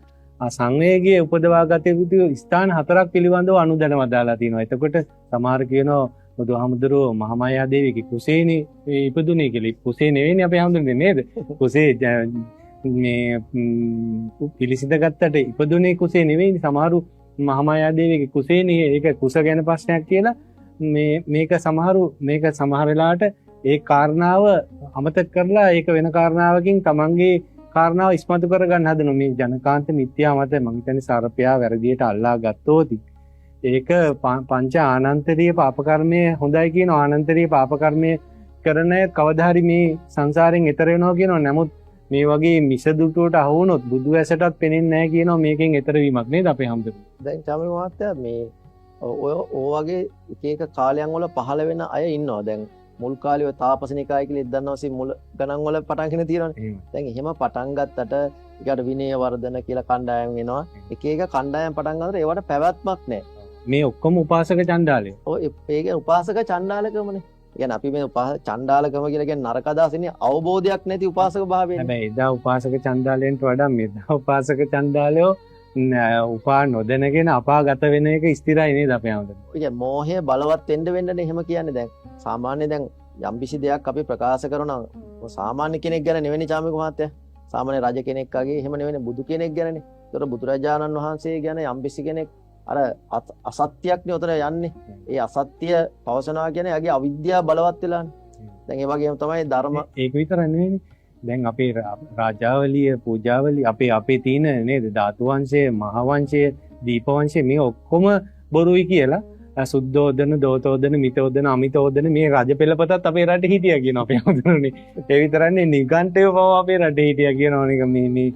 සංවේගය උපදවා ගත යුතු ස්ථාන හතරක් පිළිබඳව අනුදැන වදාළා තියෙනවා. එතකොට සමහර කියනවා බුදුහාමුදුරුවෝ මහාමායා දේවියගේ කුසේනේ ඉපදුනේ කියලා. කුසේ නෙවෙයිනේ අපේ හාමුදුරනේ නේද? කුසේ මේ පිළිසිඳ ගත්තට ඉපදුනේ කුසේ නෙවෙයිනේ. සමහරු මහාමායා දේවියගේ කුසේනේ, ඒක කුස ගැන ප්‍රශ්නයක් කියලා මේක සමහරු මේක සමහර වෙලාවට ඒ කාරණාව අමතක කරලා ඒක වෙන කාරණාවකින් තමන්ගේ කාරණාව ඉස්මතු කරගන්න හදනවා. මේ ජනකාන්ත මිත්‍යා මත මං හිතන්නේ සර්පයා වැරදියට අල්ලා ගත්තෝති ඒක පංච ආනන්තරීය පාපකර්මය හොඳයි කියන ආනන්තරීය පාපකර්මය කරන අය කවදා හරි මේ සංසාරයෙන් එතර වෙනවා කියනවා. නමුත් මේ වගේ මිස දුටුවට අහු වුණොත් බුදු ඇසටත් පෙනෙන්නේ නැහැ කියනවා මේකෙන් එතර වීමක් නේද අපේ හැමදෙරම. දැන් චාමික මහත්තයා මේ ඔය වගේ එක එක කාලයන් වල පහළ වෙන අය ඉන්නවා. දැන් මුල් කාලේ ඔය තාපසනිකාය කියලා එක්දන්වසේ මුල ගණන් වල පටන් ගෙන තියෙනවනේ. දැන් එහෙම පටන් ගත්තට ඊට විනය වර්ධන කියලා කණ්ඩායම් එනවා. එක එක කණ්ඩායම් පටන් ගන්නකොට ඒවට පැවැත්මක් නැහැ. මේ ඔක්කොම උපාසක චණ්ඩාලය. ඔව්, ඒ කියන්නේ උපාසක චණ්ඩාලකමනේ. ඒ කියන්නේ අපි මේ උපාසක චණ්ඩාලකම කියලා කියන්නේ නරක අදහසිනේ අවබෝධයක් නැති උපාසක භාවයනේ. හැබැයි එදා උපාසක චණ්ඩාලයන්ට වඩා මෙදා උපාසක චණ්ඩාලයෝ උපා නොදැනගෙන අපාගත වෙන එක ස්ථිරයි නේද අපේ හැමෝටම? ඔය කියන්නේ මෝහය බලවත් වෙන්න වෙන්නනේ එහෙම කියන්නේ. දැන් සාමාන්‍ය දැන් යම්කිසි දෙයක් අපි ප්‍රකාශ කරනවා නම් සාමාන්‍ය කෙනෙක් ගැන නෙවෙයි චාමික මහත්තයා. සාමාන්‍ය රජ කෙනෙක් වගේ එහෙම නෙවෙයි, බුදු කෙනෙක් ගැනනේ. ඒතර බුදුරජාණන් වහන්සේ ගැන යම්කිසි කෙනෙක් අර අසත්‍යයක් නේ ඔතන යන්නේ. ඒ අසත්‍ය පවසනවා කියන්නේ එයාගේ අවිද්‍යාව බලවත් වෙලානේ. දැන් ඒ වගේම තමයි ධර්ම ඒක විතර නෙවෙයිනේ. දැන් අපේ රාජාවලිය, පූජාවලිය, අපේ තියෙන නේද ධාතු වංශය, මහ වංශය, දීප වංශය මේ ඔක්කොම බොරුයි කියලා සුද්ධෝදන, දෝතෝදන, මිතෝදන, අමිතෝදන මේ රජ පෙළපතත් අපේ රටේ හිටියා කියනවා අපේ හඳුනන්නේ. ඒ විතරන්නේ නිගණ්ඨයෝ පවා අපේ රටේ හිටියා කියනවා නික මේ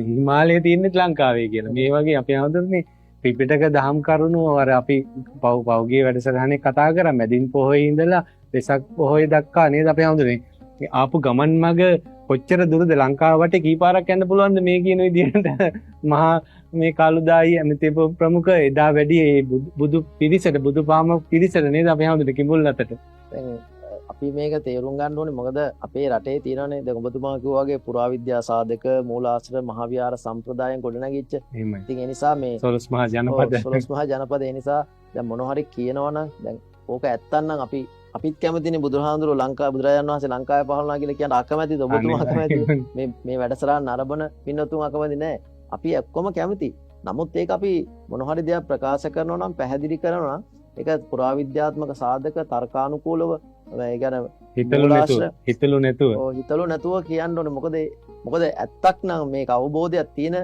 හිමාලයේ තියෙන්නේ ලංකාවේ කියලා. මේ වගේ අපේ හඳුනන්නේ ත්‍රිපිටක දහම් කරුණු අර අපි පව්ගේ වැඩසටහනේ කතා කරා මැදින් පොහොයේ ඉඳලා වෙසක් පොහොය දක්වා නේද අපේ හඳුනන්නේ. මේ ආපු ගමන් මග කොච්චර දුරද ලංකාව වටේ කී පාරක් යන්න පුළුවන්ද මේ කියන විදිහට මහා මේ කාලුදායි ඇමති ප්‍රමුඛ එදා වැඩි ඒ බුදු පිරිසට, බුදු පාම පිරිසට නේද අපේ හැමදෙට කිඹුල් අතට. දැන් අපි මේක තේරුම් ගන්න ඕනේ. මොකද අපේ රටේ තියෙනවනේ දැන් ඔබතුමා කිව්වා වගේ පුරාවිද්‍යා සාධක මූලාශ්‍ර මහාවිහාර සම්ප්‍රදායෙන් ගොඩනැගිච්ච. ඉතින් ඒ නිසා මේ සොළොස් මහා ජනපද. ඔව්, සොළොස් මහා ජනපද. ඒ නිසා දැන් මොන හරි කියනවනම් දැන් ඕක ඇත්තනම් අපිත් කැමතිනේ බුදුහාමුදුරුවෝ ලංකාව, බුදුරජාණන් වහන්සේ ලංකාවේ පහළ වුණා කියලා කියන්න අකමැතිද? ඔබතුමා අකමැතිද? මේ වැඩසටහන නරඹන පින්වතුන් අකමැති නෑ. අපි ඔක්කොම කැමති. නමුත් ඒක අපි මොන හරි දෙයක් ප්‍රකාශ කරනවා නම් පැහැදිලි කරනවා නම් ඒක පුරාවිද්‍යාත්මක සාධක තර්කානුකූලව ඒ කියන්නේ හිතලු නැතුව ඔව් හිතලු නැතුව කියන්න ඕනේ. මොකද ඇත්තක් නම් මේක අවබෝධයක් තියෙන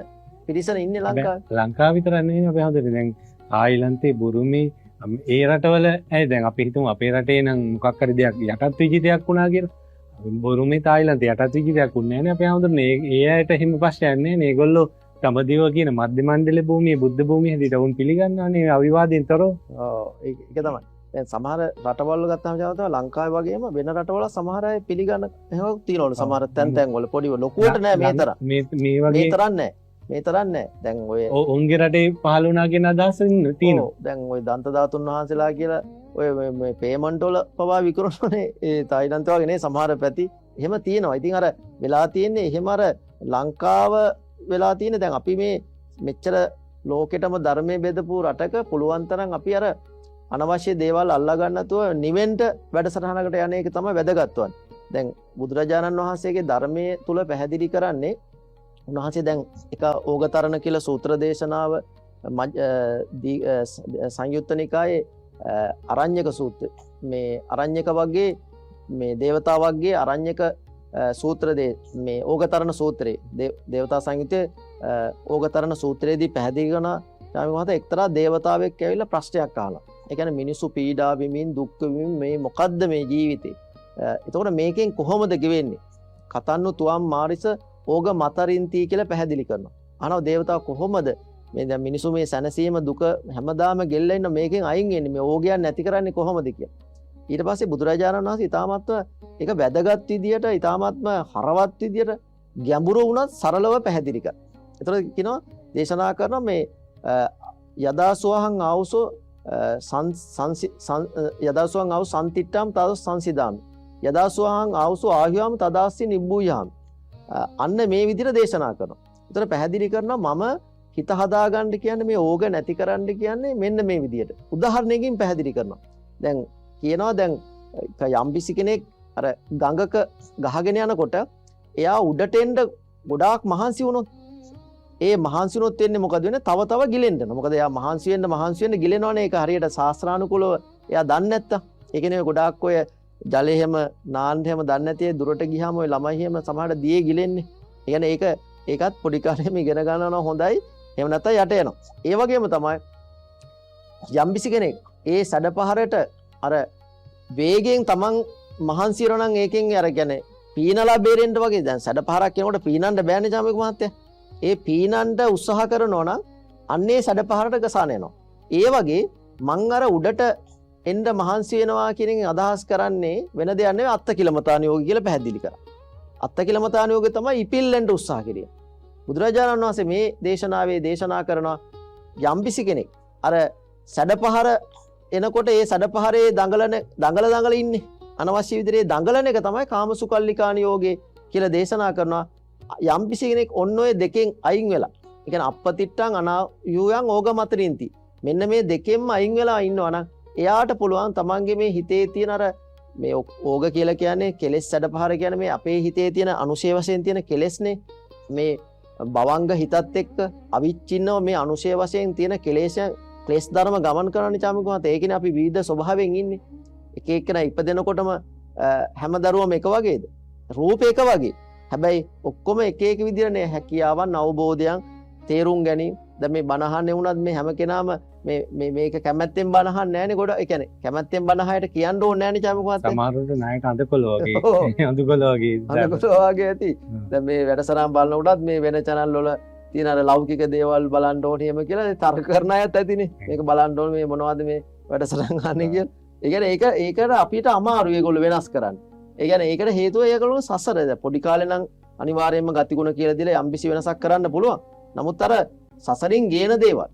පිරිසන ඉන්නේ ලංකාවේ. ලංකාව විතරක් නෙවෙයි අපේ හඳුනන්නේ. දැන් තායිලන්තේ, බුරුමේ, ඒ රටවල ඇයි දැන් අපි හිතමු අපේ රටේ නම් මොකක් හරි දෙයක් යටත් විජිතයක් වුණා කියලා. බුරුමේ තායිලන්තේ යටත් විජිතයක් වුණේ නෑනේ අපේ හඳුනන්නේ. ඒ අයට එහෙම ප්‍රශ්නයක් නෑනේ. ඒගොල්ලෝ දඹදිව කියන මධ්‍ය මණ්ඩල භූමියේ බුද්ධ භූමිය හැටියට වුන් පිළිගන්නවානේ අවිවාදයෙන් තොරව. ඔව් ඒක තමයි. දැන් සමහර රටවල් ගත්තාම ජාතක ලංකාවේ වගේම වෙන රටවල සමහර අය පිළිගන්න එහෙම තියෙනවලු. සමහර තැන් තැන් වල පොඩි ලොකුවට නෑ මේ තරම්. මේ වගේ මේ තරම් නෑ. මේ තරම් නෑ. දැන් ඔය ඔවුන්ගේ රටේ පහළ වුණා කියන අදහස තියෙනවා. ඔව් දැන් ඔය දන්ත ධාතුන් වහන්සේලා කියලා ඔය මේ පේමන්ට් වල පවා විකුණනනේ ඒ තායිලන්ත වගේ නේ සමහර පැති එහෙම තියෙනවා. ඉතින් අර වෙලා තියෙන්නේ එහෙම අර ලංකාව වෙලා තියෙන දැන් අපි මේ මෙච්චර ලෝකෙටම ධර්මයේ බෙදපු රටක පුළුවන් තරම් අපි අර අනවශ්‍ය දේවල් අල්ලා ගන්න නැතුව නිවෙන්ට වැඩසටහනකට යන එක තමයි වැදගත් වන්නේ. දැන් බුදුරජාණන් වහන්සේගේ ධර්මයේ තුල පැහැදිලි කරන්නේ උන්වහන්සේ දැන් එක ඕගතරණ කියලා සූත්‍ර දේශනාව සංයුත්ත නිකායේ අරඤ්‍යක සූත්‍ර මේ අරඤ්‍යක වගේ මේ දේවතා වර්ගයේ අරඤ්‍යක සූත්‍ර මේ ඕගතරණ සූත්‍රයේ දේවතා සංයුත්තේ ඕගතරණ සූත්‍රයේදී පැහැදිලි කරන ස්වාමීන් වහන්සේ එක්තරා දේවතාවෙක් ඇවිල්ලා ප්‍රශ්නයක් අහලා. ඒ කියන්නේ මිනිස්සු පීඩා විමින් දුක් විමින් මේ මොකද්ද මේ ජීවිතේ? එතකොට මේකෙන් කොහොමද ගෙවෙන්නේ? කතන්නු තුවම් මාරිස ඕග මතරින්ති කියලා පැහැදිලි කරනවා. අහනවා දේවතාව කොහොමද මේ දැන් මිනිස්සු මේ සැනසීම දුක හැමදාම ගෙල්ලා ඉන්න මේකෙන් අයින් වෙන්නේ මේ ඕගයන් නැති කරන්නේ කොහොමද කියලා. ඊට පස්සේ බුදුරජාණන් වහන්සේ ඉතාමත්ව ඒක වැදගත් විදියට ඉතාමත්ම හරවත් විදියට ගැඹුරු වුණත් සරලව පැහැදිලි කරා. එතකොට කියනවා දේශනා කරනවා මේ යදාසුවහං ආවුසෝ යදාසුවහං ආවු සන්තිට්ඨම් තද සංසිදාමි යදාසුවහං ආවුසෝ ආහ්‍යාම තදාස්සි නිබ්බුයාමි. අන්න මේ විදිහට දේශනා කරනවා. එතකොට පැහැදිලි කරනවා මම හිත හදාගන්න කියන්නේ මේ ඕග නැති කරන්න කියන්නේ මෙන්න මේ විදිහට. උදාහරණයකින් පැහැදිලි කරනවා. දැන් කියනවා දැන් යම්කිසි කෙනෙක් අර ගඟක ගහගෙන යනකොට එයා උඩට එන්න ගොඩාක් මහන්සි වුණොත් ඒ මහන්සි වුණොත් වෙන්නේ මොකද වෙන්නේ? තව තව ගිලෙන්න යනවා. මොකද එයා මහන්සි වෙන්න මහන්සි වෙන්න ගිලෙනවනේ. ඒක හරියට ශාස්ත්‍රානුකූලව එයා දන්නේ නැත්තම්. ඒ කියන්නේ ගොඩාක් ඔය ජලය එහෙම නාන්න එහෙම දන්නේ නැති අය දුරට ගියාම ඔය ළමයි එහෙම සමහරට දියේ ගිලෙන්නේ. ඒ කියන්නේ ඒකත් පොඩි කාලේම ඉගෙන ගන්නවා නම් හොඳයි. එහෙම නැත්තම් යට යනවා. ඒ වගේම තමයි යම්කිසි කෙනෙක් ඒ සැඩපහරට අර වේගයෙන් තමන් මහන්සි වෙනවා නම් ඒකෙන් අර කියන්නේ පීනලා බේරෙන්න වගේ. දැන් සැඩපහරක් එනකොට පීනන්න බෑනේ චාමික මහත්තයා. ඒ පීනන්න උත්සාහ කරනවා නම් අන්නේ සැඩපහරට ගසාන යනවා. ඒ වගේ මං අර උඩට එන්න මහන්සි වෙනවා කියන එකෙන් අදහස් කරන්නේ වෙන දෙයක් නෙවෙයි අත්තකිලමතාන යෝග කියලා පැහැදිලි කරා. අත්තකිලමතාන යෝගය තමයි ඉපිල්ලෙන්න උත්සාහ කිරීම. බුදුරජාණන් වහන්සේ මේ දේශනාවේ දේශනා කරනවා යම්කිසි කෙනෙක් අර සැඩපහර එනකොට ඒ සැඩපහරේ දඟලන දඟල දඟල ඉන්නේ අනවශ්‍ය විදිහේ දඟලන එක තමයි කාමසුකල්ලිකාන යෝගේ කියලා දේශනා කරනවා. යම්කිසි කෙනෙක් ඔන්න ඔය දෙකෙන් අයින් වෙලා, ඒ කියන්නේ අප්පතිට්ඨං අනායුයං ඕගමතරින්ති, මෙන්න මේ දෙකෙන්ම අයින් වෙලා ඉන්නවා නම් එයාට පුළුවන් තමන්ගේ මේ හිතේ තියෙන අර මේ ඕග කියලා කියන්නේ කෙලෙස් සැඩපහර කියන්නේ මේ අපේ හිතේ තියෙන අනුශය වශයෙන් තියෙන කෙලෙස්නේ. මේ භවංග හිතත් එක්ක අවිච්ඡින්නව මේ අනුශය වශයෙන් තියෙන කෙලෙස් ක්ලේශ ධර්ම ගමන් කරන චාමික මහත්තයා. ඒ කියන්නේ අපි විවිධ ස්වභාවයෙන් ඉන්නේ. එක එක්කෙනා ඉපදෙනකොටම හැම දරුවම එක වගේද? රූප එක වගේ. හැබැයි ඔක්කොම එක එක විදිහට හැකියාවන්, අවබෝධයන්, තේරුම් ගැනීම. දැන් මේ බණ අහන්නේ වුණත් මේ හැම කෙනාම මේ මේ මේක කැමැත්තෙන් බණ අහන්නේ නෑනේ ගොඩ. ඒ කියන්නේ කැමැත්තෙන් බණ අහයට කියන්න ඕනේ නෑනේ චාමික මහත්තයා. සමහරවිට නායක අඳකොළ වගේ. අඳකොළ වගේ. අඳකොළ වගේ ඇති. දැන් මේ වැඩසටහන් බලනකොටත් මේ වෙන චැනල් වල තියෙන අර ලෞකික දේවල් බලන්න ඕනේ එහෙම කියලා තර්ක කරන අයත් ඇතිනේ. මේක බලන්න ඕනේ මේ මොනවද මේ වැඩසටහන් අහන්නේ කියලා. ඒ කියන්නේ ඒකට අපිට අමාරුයි ඒගොල්ලෝ වෙනස් කරන්න. ඒ කියන්නේ ඒකට හේතුව ඒගොල්ලෝ සසර. දැන් පොඩි කාලේ නම් අනිවාර්යයෙන්ම ගතිගුණ කියලා දීලා යම්කිසි වෙනසක් කරන්න පුළුවන්. නමුත් අර සසරින් ගේන දේවල්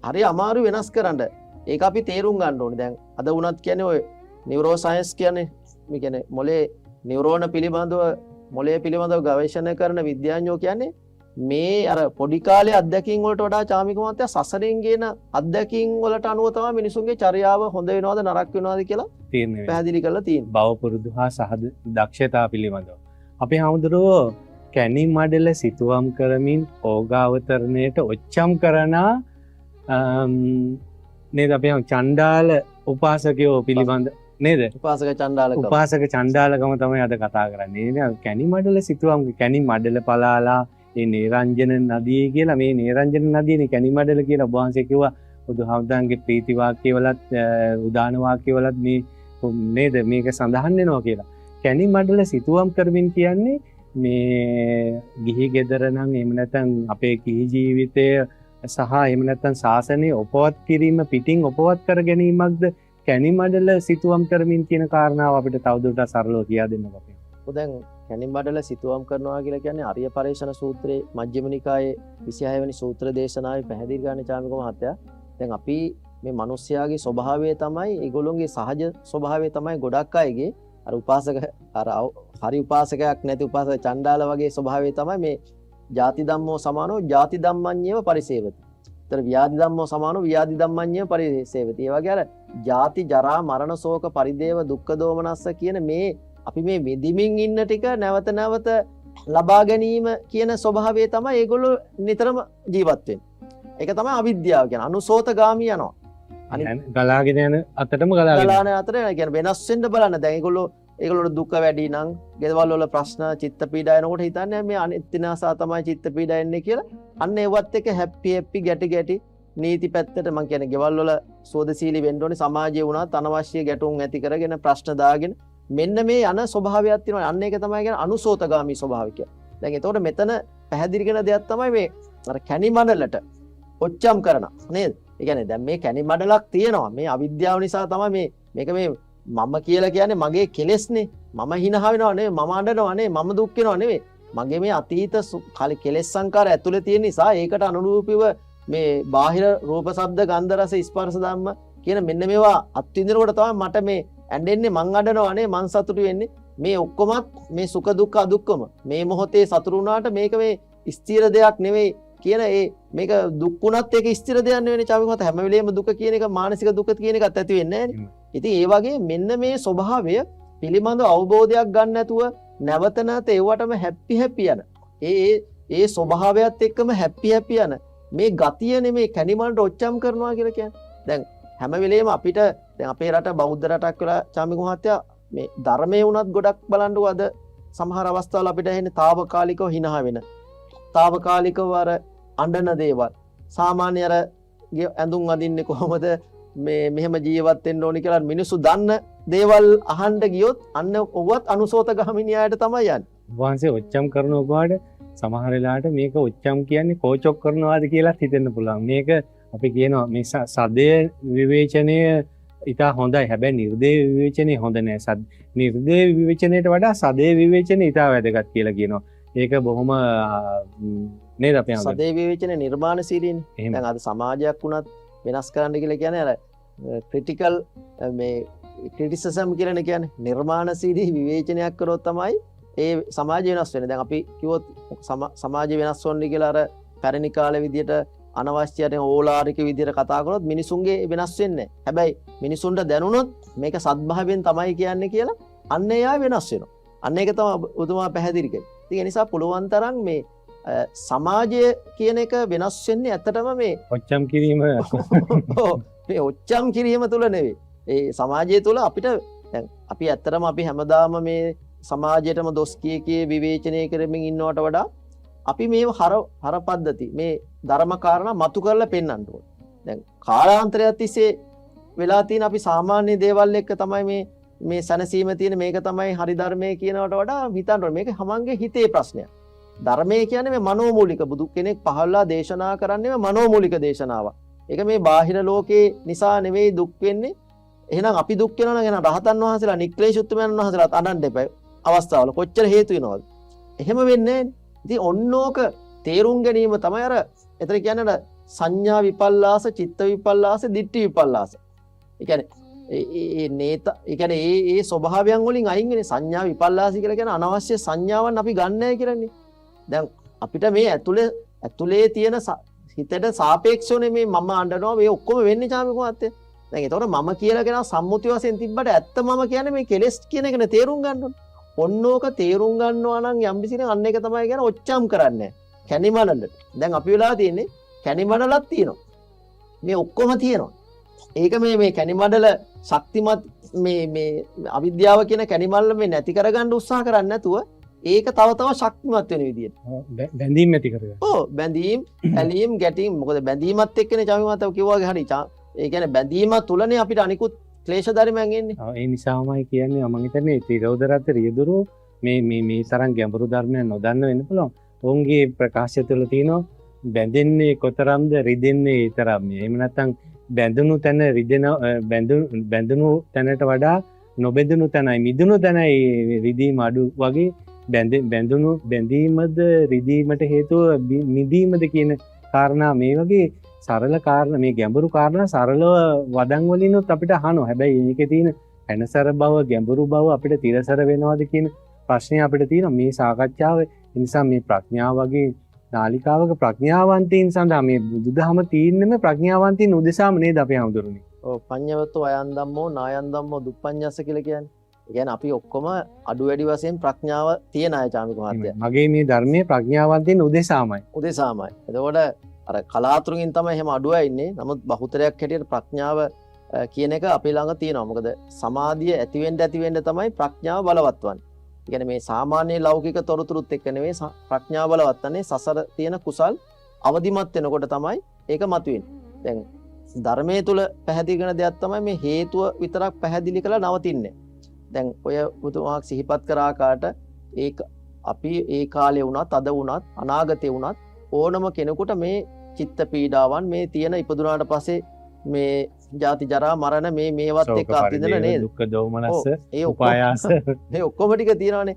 හරි අමාරු වෙනස් කරන්න. ඒක අපි තේරුම් ගන්න ඕනේ. දැන් අද වුණත් කියන්නේ ඔය නියුරෝ සයන්ස් කියන්නේ මේ කියන්නේ මොලේ නියුරෝන පිළිබඳව මොලේ පිළිබඳව ගවේෂණය කරන විද්‍යාඥයෝ කියන්නේ මේ අර පොඩි කාලේ අත්දැකීම් වලට වඩා චාමික මහත්තයා සසරින් ගේන අත්දැකීම් වලට අනුව තමයි මිනිසුන්ගේ චර්යාව හොඳ වෙනවද නරක වෙනවද කියලා තීරණය වෙන්නේ. පැහැදිලි කරලා තියෙන්නේ. භව පුරුදු හා සහද දක්ෂතා පිළිබඳව. අපේ හාමුදුරුවෝ කැණි මඩල සිතුවම් කරමින් ඕගාවතරණයට ඔච්චම් කරන නේද අපේ චණ්ඩාල උපාසකයෝ පිළිබඳ නේද? උපාසක චණ්ඩාලකම. උපාසක චණ්ඩාලකම තමයි අද කතා කරන්නේ. නේද? කැණි මඩල සිතුවම්, කැණි මඩල පලාලා ඒ නේරංජන නදියේ කියලා, මේ නේරංජන නදියනේ කැණි මඩල කියලා ඔබ වහන්සේ කිව්වා. බුදුහාමුදුරන්ගේ ප්‍රීති වාක්‍යවලත් උදාන වාක්‍යවලත් මේ නේද මේක සඳහන් වෙනවා කියලා. කැණි මඩල සිතුවම් කරමින් කියන්නේ මේ ගිහි ගෙදර නම් එහෙම නැත්නම් අපේ ගිහි ජීවිතය සහ එහෙම නැත්නම් ශාසනය උපවත් කිරීම පිටින් උපවත් කර ගැනීමක්ද කැණි මඩල සිතුවම් කරමින් කියන කාරණාව අපිට තවදුරටත් සරලව කියා දෙන්න අපේ. ඔව්, දැන් කැණි මඩල සිතුවම් කරනවා කියලා කියන්නේ අරිය පරේෂණ සූත්‍රයේ මජ්ක්‍ධිම නිකායේ 26 වෙනි සූත්‍ර දේශනාවේ පැහැදිලි කරන්නේ චාමික මහත්තයා. දැන් අපි මේ මිනිස්යාගේ ස්වභාවය තමයි, ඒගොල්ලොන්ගේ සහජ ස්වභාවය තමයි ගොඩක් අයගේ අර උපාසක, අර හරි උපාසකයක් නැති උපාසක චණ්ඩාල වගේ ස්වභාවය තමයි මේ ජාති ධම්මෝ සමානෝ ජාති ධම්මඤ්ඤේව පරිසේවති. ඒතර ව්‍යාධි ධම්මෝ සමානෝ ව්‍යාධි ධම්මඤ්ඤේව පරිසේවති. ඒ වගේ අර ජාති ජරා මරණ ශෝක පරිදේව දුක්ඛ දෝමනස්ස කියන මේ අපි මේ විඳිමින් ඉන්න ටික නැවත නැවත ලබා ගැනීම කියන ස්වභාවය තමයි ඒගොල්ලෝ නිතරම ජීවත් වෙන්නේ. ඒක තමයි අවිද්‍යාව කියන්නේ. අනුසෝතගාමී යනවා. අනිත් ගලාගෙන යන අතටම ගලාගෙන ගලාන අතර යන කියන්නේ වෙනස් වෙන්න බලන්න. දැන් ඒගොල්ලෝට දුක වැඩි නම් ගෙදවල් වල ප්‍රශ්න චිත්ත පීඩා එනකොට හිතන්නේ මේ අනිත් විනාසා තමයි චිත්ත පීඩා එන්නේ කියලා. අන්න ඒවත් එක හැප්පි හැප්පි ගැටි ගැටි නීති පැත්තට මං කියන්නේ ගෙවල් වල සෝදශීලී වෙන්න ඕනේ. සමාජයේ වුණත් අනවශ්‍ය ගැටුම් ඇති කරගෙන ප්‍රශ්න දාගෙන මෙන්න මේ යන ස්වභාවයක් තියෙනවා. අන්න ඒක තමයි කියන්නේ අනුසෝතගාමී ස්වභාවය කියලා. දැන් එතකොට මෙතන පැහැදිලි කරන දෙයක් තමයි මේ අර කැණි මඩලට ඔච්චම් කරන නේද? ඒ කියන්නේ දැන් මේ කැණි මඩලක් තියෙනවා. මේ අවිද්‍යාව නිසා තමයි මේක මේ මම කියලා කියන්නේ මගේ කෙලෙස්නේ. මම හිනහ වෙනව නෙවෙයි, මම අඬනව නෙවෙයි, මම දුක් වෙනව නෙවෙයි. මගේ මේ අතීත කෙලෙස් සංකාර ඇතුලේ තියෙන නිසා ඒකට අනුරූපීව මේ බාහිර රූප ශබ්ද ගන්ධ රස ස්පර්ශ ධම්ම කියන මෙන්න මේවා අත්විඳිනකොට තමයි මට මේ ඇඬෙන්නේ, මං අඬනව නෙවෙයි, මං සතුටු වෙන්නේ. මේ ඔක්කොමත් මේ සුඛ දුක්ඛ අදුක්ඛම මේ මොහොතේ සතුටු වුණාට මේක මේ ස්ථිර දෙයක් නෙවෙයි කියන ඒ මේක දුක් වුණත් ඒක ස්ථිර දෙයක් නෙවෙයිනේ චාමික මහත්තයා. හැම වෙලේම දුක කියන එක මානසික දුක කියන එකත් ඇති වෙන්නේ නෑනේ. ඉතින් ඒ වගේ මෙන්න මේ ස්වභාවය පිළිබඳ අවබෝධයක් ගන්න නැතුව නැවත නැවත ඒවටම හැප්පි හැප්පි යන ඒ ඒ ස්වභාවයත් එක්කම හැප්පි හැප්පි යන මේ ගතිය නෙමේ කැණිමලට ඔච්චම් කරනවා කියලා කියන්නේ. දැන් හැම වෙලේම අපිට දැන් අපේ රට බෞද්ධ රටක් වෙලා චාමික මහත්තයා මේ ධර්මයේ වුණත් ගොඩක් බලන්නකෝ අද සමහර අවස්ථාවල අපිට ඇහෙන්නේ తాවකාලිකව හිනහ වෙන, తాවකාලිකව අර අඬන දේවල්, සාමාන්‍ය අර ඇඳුම් අඳින්නේ කොහොමද, මේ මෙහෙම ජීවත් වෙන්න ඕනි කියලා මිනිස්සු දන්න දේවල් අහන්න ගියොත් අන්න ඔව්වත් අනුසෝත ගාමිනී අයට තමයි යන්නේ. වහන්සේ ඔච්චම් කරනකොට සමහර වෙලාවට මේක ඔච්චම් කියන්නේ කෝචොක් කරනවාද කියලාත් හිතෙන්න පුළුවන්. මේක අපි කියනවා මේ සදය විවේචනය ඉතා හොඳයි, හැබැයි නිර්දේ විවේචනය හොඳ නෑ. නිර්දේ විවේචනයට වඩා සදේ විවේචනය ඉතා වැදගත් කියලා කියනවා. ඒක බොහොම නේද අපේ අඟ? සදේ විවේචනය නිර්මාණශීලීනේ. දැන් අද සමාජයක් වුණත් වෙනස් කරන්න කියලා කියන්නේ අර ක්‍රිටිකල් මේ ක්‍රිටිසිසම් කියලානේ කියන්නේ. නිර්මාණශීලී විවේචනයක් කරොත් තමයි ඒ සමාජය වෙනස් වෙන්නේ. දැන් අපි කිව්වොත් සමාජය වෙනස් වෙන්නේ කියලා අර පැරණි කාලේ විදියට අනවශ්‍යයට ඕලාරික විදියට කතා කරොත් මිනිසුන්ගේ වෙනස් වෙන්නේ නැහැ. හැබැයි මිනිසුන්ට දැනුණොත් මේක සත්භාවයෙන් තමයි කියන්නේ කියලා අන්න එයා වෙනස් වෙනවා. අන්න ඒක තමයි ඔබතුමා පැහැදිලි කරේ. ඉතින් ඒ නිසා පුළුවන් තරම් මේ සමාජය කියන එක වෙනස් වෙන්නේ ඇත්තටම මේ ඔච්චම් කිරීම. ඔව්, මේ ඔච්චම් කිරීම තුල නෙවෙයි. ඒ සමාජය තුල අපිට දැන් අපි ඇත්තටම අපි හැමදාම මේ සමාජයටම දොස් කිය කිය විවේචනය කරමින් ඉන්නවට වඩා අපි මේ හර පද්ධති මේ ධර්ම කාරණා මතු කරලා පෙන්වන්න ඕනේ. දැන් කාලාන්තරයක් තිස්සේ වෙලා තියෙන අපි සාමාන්‍ය දේවල් එක්ක තමයි මේ සැනසීම තියෙන මේක තමයි හරි ධර්මය කියනවට වඩා හිතන්න ඕනේ. මේක තමන්ගේ හිතේ ප්‍රශ්නයක්. ධර්මය කියන්නේ මේ මනෝමූලික බුදු කෙනෙක් පහළලා දේශනා කරන්නේ මේ මනෝමූලික දේශනාවක්. ඒක මේ බාහිර ලෝකේ නිසා නෙවෙයි දුක් වෙන්නේ. එහෙනම් අපි දුක් වෙනවා නම් එහෙනම් රහතන් වහන්සේලා නික්ලේශ උත්තමයන් වහන්සේලාත් අඬන්න එපා. අවස්ථාවල කොච්චර හේතු වෙනවද? එහෙම වෙන්නේ නෑනේ. ඉතින් ඔන්නෝක තේරුම් ගැනීම තමයි අර එතන කියන්නේ අර සංඥා විපල්ලාස, චිත්ත විපල්ලාස, දිට්ඨි විපල්ලාස. ඒ කියන්නේ ඒ නේත, ඒ කියන්නේ ඒ ස්වභාවයන් වලින් අයින් වෙන්නේ සංඥා විපල්ලාස කියලා කියන අනවශ්‍ය සංඥාවන් අපි ගන්න නෑ කියලානේ. දැන් අපිට මේ ඇතුලේ තියෙන හිතට සාපේක්ෂවනේ මේ මම අඬනවා මේ ඔක්කොම වෙන්නේ චාමික මහත්තයා. දැන් ඒතකොට මම කියලා කෙනා සම්මුති වශයෙන් තිබ්බට ඇත්ත මම කියන්නේ මේ කෙලෙස් කියන එකනේ තේරුම් ගන්න ඕනේ. ඔන්නෝක තේරුම් ගන්නවා නම් යම් කිසි අන්න එක තමයි කියන්නේ ඔච්චම් කරන්නේ. කැණි මඩලට. දැන් අපි වෙලා තියෙන්නේ කැණි මඩලක් තියෙනවා. මේ ඔක්කොම තියෙනවා. ඒක මේ මේ කැණි මඩල ශක්තිමත් මේ මේ අවිද්‍යාව කියන කැණි මඩල මේ නැති කරගන්න උත්සාහ කරන්නේ නැතුව ඒක තව තව ශක්තිමත් වෙන විදියට. බැඳීම් ඇති කරගන්න. ඔව්, බැඳීම්, ඇලීම්, ගැටීම්. මොකද බැඳීමත් එක්කනේ චාමික මහත්තයා කිව්වා වගේ හරි. ඒ කියන්නේ බැඳීම තුලනේ අපිට අනිකුත් ක්ලේශ ධර්මයන් එන්නේ. ඔව්, ඒ නිසාමයි කියන්නේ මං හිතන්නේ තිරෝධ රත් රියදුරු මේ මේ මේ තරම් ගැඹුරු ධර්මයන් නොදන්න වෙන්න පුළුවන්. ඔවුන්ගේ ප්‍රකාශය තුළ තියෙනවා බැඳෙන්නේ කොතරම්ද රිදෙන්නේ ඒ තරම්. එහෙම නැත්නම් බැඳුණු තැන රිදෙන, බැඳුණු තැනට වඩා නොබැඳුණු තැනයි මිදුණු තැනයි රිදීම අඩු වගේ බැඳීමද රිදීමට හේතුව මිදීමද කියන කාරණා මේ වගේ සරල කාරණා, මේ ගැඹුරු කාරණා සරලව වදන් වලිනුත් අපිට අහනවා. හැබැයි මේකේ තියෙන පැනසර බව, ගැඹුරු බව අපිට තිරසර වෙනවද කියන ප්‍රශ්නය අපිට තියෙනවා මේ සාකච්ඡාව. ඒ නිසා මේ ප්‍රඥාව වගේ නාලිකාවක ප්‍රඥාවන්තයින් සඳහා මේ බුදුදහම තියෙන්නෙම ප්‍රඥාවන්තයින් උදෙසාම නේද අපේ හාමුදුරනේ? ඔව්, පඤ්ඤවතෝ අයං ධම්මෝ නායං ධම්මෝ දුප්පඤ්ඤස්ස කියලා කියන්නේ. ඒ කියන්නේ අපි ඔක්කොම අඩු වැඩි වශයෙන් ප්‍රඥාව තියෙන අය චාමික මහත්තයා. මගේ මේ ධර්මයේ ප්‍රඥාවන්තයින් උදෙසාමයි. උදෙසාමයි. එතකොට අර කලාතුරකින් තමයි එහෙම අඩු අය ඉන්නේ. නමුත් බහුතරයක් හැටියට ප්‍රඥාව කියන එක අපේ ළඟ තියෙනවා. මොකද සමාධිය ඇති වෙන්න ඇති වෙන්න තමයි ප්‍රඥාව බලවත් වන්නේ. ඒ කියන්නේ මේ සාමාන්‍ය ලෞකික තොරතුරුත් එක්ක නෙවෙයි ප්‍රඥාව බලවත් වන්නේ. සසර තියෙන කුසල් අවදිමත් වෙනකොට තමයි ඒක මතුවෙන්නේ. දැන් ධර්මයේ තුල පැහැදිලි කරන දෙයක් තමයි මේ හේතුව විතරක් පැහැදිලි කරලා නවතින්නේ. දැන් ඔය බුදුමහක් සිහිපත් කර ආකාරයට ඒක අපි ඒ කාලේ වුණත් අද වුණත් අනාගතේ වුණත් ඕනම කෙනෙකුට මේ චිත්ත පීඩාවන් මේ තියෙන ඉපදුනාට පස්සේ මේ ජාති ජරා මරණ මේවත් ශෝක එක්ක අත්විඳින පරිදේව, නේද? දුක්ඛ දෝමනස්ස, ඔව්, ඒ ඔක්කොම උපායාස. මේ ඔක්කොම ටික තියෙනවානේ.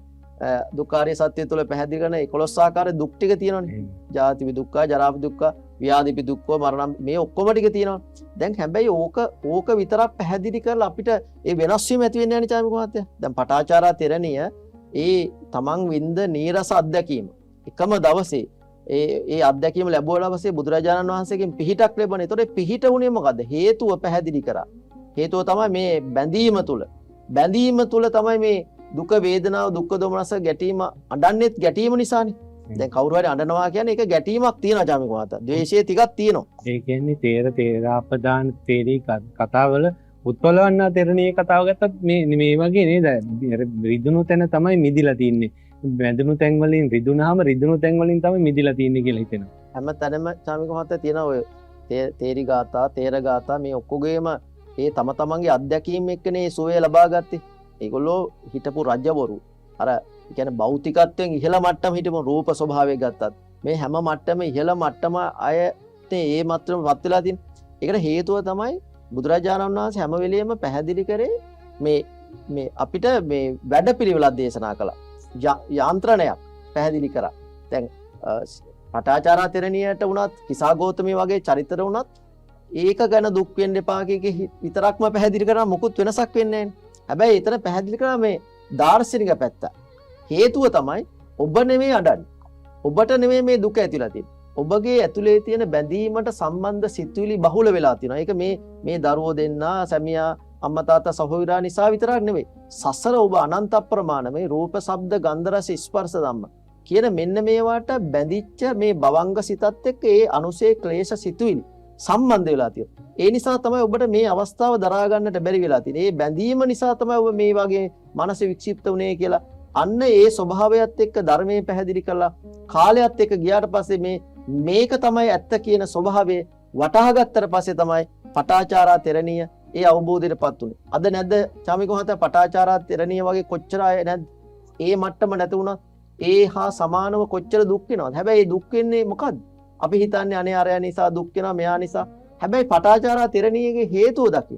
දුක්ඛාරිය සත්‍ය තුළ පැහැදිලි කරන 11 ආකාර දුක් ටික තියෙනවානේ. ජාති දුක්ඛ, ජරා දුක්ඛ, ව්‍යාධි දුක්ඛ, මරණ මේ ඔක්කොම ටික තියෙනවා. දැන් හැබැයි ඕක විතරක් පැහැදිලි කරලා අපිට ඒ වෙනස් වීම ඇති වෙන්නේ නැහැ නේ චාමික මහත්තයා. දැන් පටාචාරා තෙරණිය ඒ තමන් වින්ද නීරස අත්දැකීම එකම දවසේ ඒ අත්දැකීම ලැබුවා පස්සේ බුදුරජාණන් වහන්සේගෙන් පිහිටක් ලැබුණා. ඒතකොට ඒ පිහිට වුණේ මොකද්ද? හේතුව පැහැදිලි කරා. හේතුව තමයි මේ බැඳීම තුල. බැඳීම තුල තමයි මේ දුක වේදනාව දුක්ඛ දෝමනස ගැටීම අඬන්නෙත් ගැටීම නිසානේ. දැන් කවුරු හරි අඬනවා කියන්නේ ඒක ගැටීමක් තියෙනවා චාමික මහත්තයා. ද්වේෂය ටිකක් තියෙනවා. ඒ කියන්නේ තේර තේරාපදාන තේරී කතාවල උත්පලවන්නා තෙරණියේ කතාව ගත්තත් මේ වගේ නේද? රිදුණු තැන තමයි මිදිලා තින්නේ. බැඳුණු තැන් වලින් රිදුනහම රිදුණු තැන් වලින් තමයි මිදිලා තින්නේ කියලා හිතෙනවා. හැම තැනම චාමික මහත්තයා තියෙන ඔය තේරි ගාථා, තේර ගාථා මේ ඔක්කොගේම ඒ තම තමන්ගේ අත්දැකීම් එක්කනේ ඒ සුවය ලබා ගත්තේ. ඒගොල්ලෝ හිටපු රජවරු අර ඒ කියන්නේ භෞතිකත්වයෙන් ඉහළ මට්ටම හිටපු රූප ස්වභාවය ගත්තත් මේ හැම මට්ටම ඉහළ මට්ටම අයත් ඒ මට්ටම පත් වෙලා තියෙන්නේ. ඒකට හේතුව තමයි බුදුරජාණන් වහන්සේ හැම වෙලෙම පැහැදිලි කරේ මේ අපිට මේ වැඩපිළිවෙලක් දේශනා කළා. යාන්ත්‍රණයක් පැහැදිලි කරා. දැන් පටාචාරා තෙරණියට වුණත් කිසා ගෞතමී වගේ චරිතර වුණත් ඒක ගැන දුක් වෙන්න එපා කියන එක විතරක්ම පැහැදිලි කරා මොකුත් වෙනසක් වෙන්නේ නැහැනේ. හැබැයි එතන පැහැදිලි කරා මේ දාර්ශනික පැත්ත. හේතුව තමයි ඔබ නෙමෙයි අඬන්නේ. ඔබට නෙමෙයි මේ දුක ඇතිලා තියෙන්නේ. ඔබගේ ඇතුලේ තියෙන බැඳීමට සම්බන්ධ සිතුවිලි බහුල වෙලා තියෙනවා. ඒක මේ දරුවෝ දෙන්නා, සැමියා, අම්මා තාත්තා සහෝදරයා නිසා විතරක් නෙමෙයි. සසර ඔබ අනන්ත අප්‍රමාණ මේ රූප, ශබ්ද, ගන්ධ, රස, ස්පර්ශ ධම්ම කියන මෙන්න මේවාට බැඳිච්ච මේ භවංග සිතත් එක්ක ඒ අනුසේ ක්ලේශ සිතුවිලි සම්බන්ධ වෙලා තියෙනවා. ඒ නිසා තමයි ඔබට මේ අවස්ථාව දරා ගන්නට බැරි වෙලා තියෙන්නේ. ඒ බැඳීම නිසා තමයි ඔබ මේ වගේ මනස වික්ෂිප්ත වුනේ කියලා. අන්න ඒ ස්වභාවයත් එක්ක ධර්මයේ පැහැදිලි කරලා කාලයත් එක්ක ගියාට පස්සේ මේක තමයි ඇත්ත කියන ස්වභාවය වටහා ගත්තට පස්සේ තමයි පටාචාරා තෙරණිය ඒ අවබෝධයටපත් වුනේ. අද නැද්ද චාමික මහත්තයා පටාචාරා තෙරණිය වගේ කොච්චර අය නැද්ද? ඒ මට්ටම නැති වුණත් ඒ හා සමානව කොච්චර දුක් වෙනවද? හැබැයි ඒ දුක් වෙන්නේ මොකද්ද? අපි හිතන්නේ අනේ අරයා නිසා දුක් වෙනවා මෙයා නිසා. හැබැයි පටාචාරා තෙරණියගේ හේතුව දකි.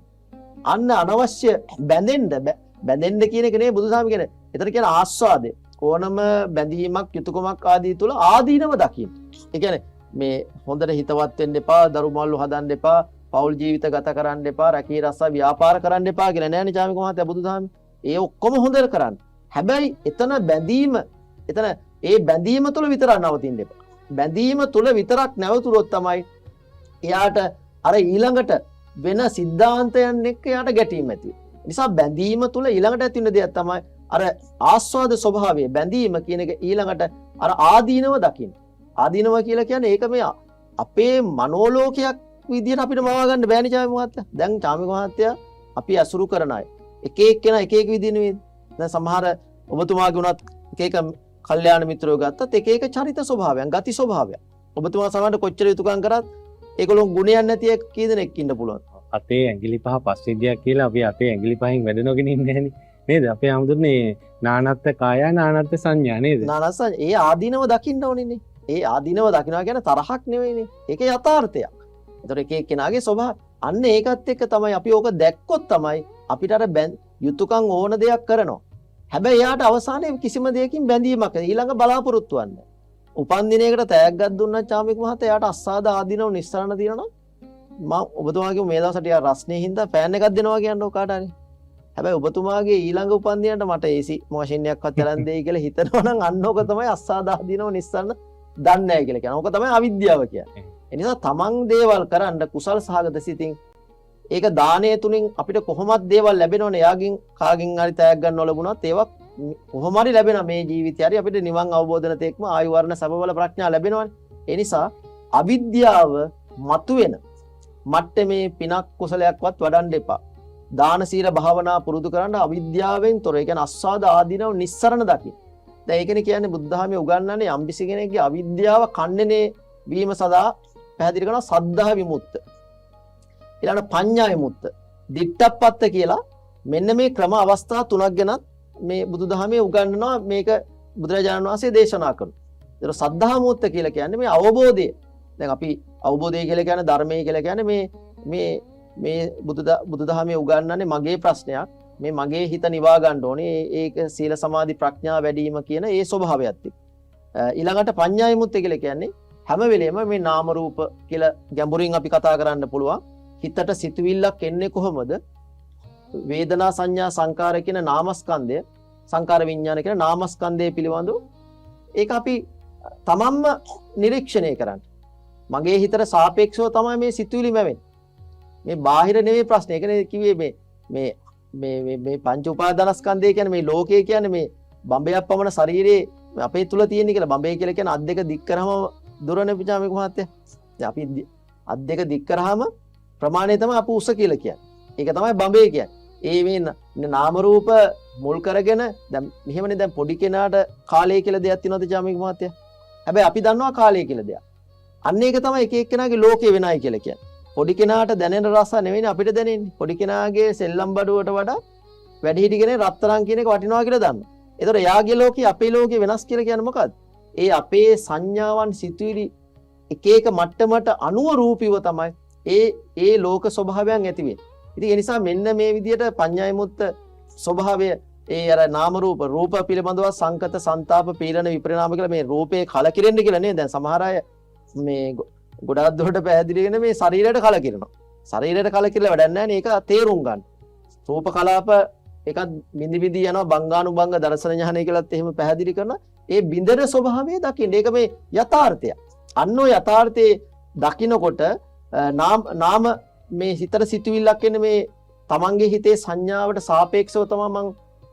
අන්න අනවශ්‍ය බැඳෙන්න කියන එක නෙවෙයි බුදුසාමි කියන්නේ. එතන කියන ආස්වාදය. ඕනම බැඳීමක් යුතුයකමක් ආදී තුල ආදීනව දකින්න. ඒ කියන්නේ මේ හොඳට හිතවත් වෙන්න එපා, දරු මල්ලු හදන්න එපා, පෞල් ජීවිත ගත කරන්න එපා, රැකී රස්සා ව්‍යාපාර කරන්න එපා කියලා නෑනේ චාමික මහත්තයා බුදුදහමේ. ඒ ඔක්කොම හොඳට කරන්න. හැබැයි එතන බැඳීම, එතන ඒ බැඳීම තුල විතරක් නවතින්න එපා. බැඳීම තුල විතරක් නැවතුනොත් තමයි එයාට අර ඊළඟට වෙන සිද්ධාන්තයන් එක්ක එයාට ගැටීම් ඇති වෙන්නේ. නිසා බැඳීම තුල ඊළඟට ඇති වෙන දෙයක් තමයි අර ආස්වාද ස්වභාවය බැඳීම කියන එක ඊළඟට අර ආදීනව දකින්න. ආදීනව කියලා කියන්නේ ඒක මේ අපේ මනෝලෝකයක් විදියට අපිට මවා ගන්න බෑනේ චාමික මහත්තයා. දැන් චාමික මහත්තයා අපි අසුරු කරන අය එක එක්කෙනා එක එක විදිහ නෙවෙයි. දැන් සමහර ඔබතුමාගේ වුණත් එක එක කල්යාණ මිත්‍රයෝ ගත්තත් එක එක චරිත ස්වභාවයන්, ගති ස්වභාවයන්. ඔබතුමා සමහරට කොච්චර යුතුයකම් කරත් ඒගොල්ලෝ ගුණයක් නැති අය කී දෙනෙක් ඉන්න පුළුවන්. අතේ ඇඟිලි පහ පස් විදියක් කියලා අපි අතේ ඇඟිලි පහෙන් වැඩ නොගෙන ඉන්නේ නැහනේ. නේද? අපේ ආමුදුරනේ නානත්ත් කාය නානත්ත් සංඥා නේද? නානත්ත් ඒ ආදීනව දකින්න ඕනේනේ. ඒ ආදීනව දකින්නවා කියන්නේ තරහක් නෙවෙයිනේ. ඒක යථාර්ථයක්. ඒතර එක එක්කෙනාගේ ස්වභාවය අන්න ඒකත් එක්ක තමයි අපි ඕක දැක්කොත් තමයි අපිට අර යුතුයකම් ඕන දෙයක් කරනවා. හැබැයි එයාට අවසානයේ කිසිම දෙයකින් බැඳීමක් ඊළඟ බලාපොරොත්තු වෙන්නේ. උපන් දිනයකට තෑග්ගක් දුන්නා චාමික මහත්තයා එයාට අස්සාද ආදීනව නිස්සරණ දිනනවා. මම ඔබතුමාගේ මේ දවස්වල ටිකක් රස්නේ හින්දා ෆෑන් එකක් දෙනවා කියන්නකෝ කාට හරි. හැබැයි ඔබතුමාගේ ඊළඟ උපන් දිනට මට AC machine එකක්වත් අරන් දෙයි කියලා හිතනවා නම් අන්න ඕක තමයි අස්සාද ආදීනව නිස්සරණ දන්නේ නැහැ කියලා කියන්නේ. ඕක තමයි අවිද්‍යාව කියන්නේ. ඒ නිසා තමන් දේවල් කරන්න කුසල් සහගත සිතින් ඒක දානය තුලින් අපිට කොහොමත් දේවල් ලැබෙනවනේ. එයාගෙන් කාගෙන් හරි තෑග්ග ගන්න ලැබුණත් ඒවා කොහොම හරි ලැබෙනවා. මේ ජීවිතය හරි අපිට නිවන් අවබෝධ වෙන තෙක්ම ආයු වර්ණ සැප බල ප්‍රඥා ලැබෙනවනේ. ඒ නිසා අවිද්‍යාව මතුවෙන මට්ටමේ පිනක් කුසලයක්වත් වඩන්න එපා. දාන සීල භාවනා පුරුදු කරන්න අවිද්‍යාවෙන් තොර, ඒ කියන්නේ අස්වාද ආදීනව නිස්සරණ දකින්න. දැන් ඒකනේ කියන්නේ බුද්ධ ධර්මයේ උගන්වන්නේ යම්කිසි කෙනෙක්ගේ අවිද්‍යාව කන්නනේ වීම සදා පැහැදිලි කරනවා සද්ධා විමුක්ත. ඊළඟ පඤ්ඤා විමුක්ත, දිට්ඨප්පත්ත කියලා මෙන්න මේ ක්‍රම අවස්ථා තුනක් ගැනත් මේ බුදුදහමේ උගන්වනවා. මේක බුදුරජාණන් වහන්සේ දේශනා කරනවා. ඒතර සද්ධා විමුක්ත කියලා කියන්නේ මේ අවබෝධය. දැන් අපි අවබෝධය කියලා කියන්නේ ධර්මය කියලා කියන්නේ මේ මේ මේ බුදුදහමේ උගන්වන්නේ මගේ ප්‍රශ්නයක්, මේ මගේ හිත නිවා ගන්න ඕනේ, ඒක සීල සමාධි ප්‍රඥා වැඩිම කියන ඒ ස්වභාවයත් එක්ක. ඊළඟට පඤ්ඤා විමුක්ත කියලා කියන්නේ හැම වෙලෙම මේ නාම රූප කියලා ගැඹුරින් අපි කතා කරන්න පුළුවන්. හිතට සිතුවිල්ලක් එන්නේ කොහොමද? වේදනා සංඥා සංකාර කියන නාමස්කන්ධය, සංකාර විඥාන කියන නාමස්කන්ධය පිළිබඳව ඒක අපි තමන්ම නිරීක්ෂණය කරන්න. මගේ හිතට සාපේක්ෂව තමයි මේ සිතුවිලි මැවෙන්නේ. මේ බාහිර නෙවෙයි ප්‍රශ්නේ. ඒකනේ කිව්වේ මේ මේ මේ මේ මේ පංච උපාදානස්කන්ධය කියන්නේ මේ ලෝකය කියන්නේ මේ බඹයක් පමණ ශරීරයේ අපේ තුල තියෙන කියලා. බඹය කියලා කියන්නේ අත් දෙක දික් කරාම දුරනේ පිටාමික මහත්තයා. දැන් අපි අත් දෙක දික් කරාම ප්‍රමාණය තමයි අප උස කියලා කියන්නේ. ඒක තමයි බඹය කියන්නේ. ඒ මේ නාම රූප මුල් කරගෙන දැන් මෙහෙමනේ, දැන් පොඩි කෙනාට කාලය කියලා දෙයක් තියෙනවද චාමික මහත්තයා? හැබැයි අපි දන්නවා කාලය කියලා දෙයක්. අන්න ඒක තමයි එක එක්කෙනාගේ ලෝකේ වෙනයි කියලා කියන්නේ. පොඩි කෙනාට දැනෙන රස නෙවෙයිනේ අපිට දැනෙන්නේ. පොඩි කෙනාගේ සෙල්ලම් බඩුවට වඩා වැඩිහිටි කෙනෙක් රත්තරන් කියන එක වටිනවා කියලා දන්නවා. ඒතකොට එයාගේ ලෝකේ අපේ ලෝකේ වෙනස් කියලා කියන්නේ මොකද්ද? ඒ අපේ සංඥාවන් සිතුවිලි එක එක මට්ටමට අනුව රූපීව තමයි ඒ ඒ ලෝක ස්වභාවයන් ඇති වෙන්නේ. ඉතින් ඒ නිසා මෙන්න මේ විදිහට පඤ්ඤා විමුක්ත ස්වභාවය ඒ අර නාම රූප රූප පිළිබඳව සංකත සංතාප පීඩන විපරිණාම කියලා මේ රූපේ කලකිරෙන්න කියලා නේ. දැන් සමහර අය මේ ගොඩාක් දුරට පැහැදිලි වෙන මේ ශරීරයට කලකිරෙනවා. ශරීරයට කලකිරලා වැඩක් නැහැ නේ. ඒක තේරුම් ගන්න. රූප කලාප එකත් බිඳි බිඳි යනවා බංගානුබංග දර්ශන ඥානය කියලාත් එහෙම පැහැදිලි කරනවා. ඒ බිඳෙන ස්වභාවය දකින්න. ඒක මේ යථාර්ථය. අන්න ඔය යථාර්ථයේ දකින්නකොට නාම මේ හිතට සිතුවිල්ලක් එන්නේ මේ තමන්ගේ හිතේ සංඥාවට සාපේක්ෂව තමයි මං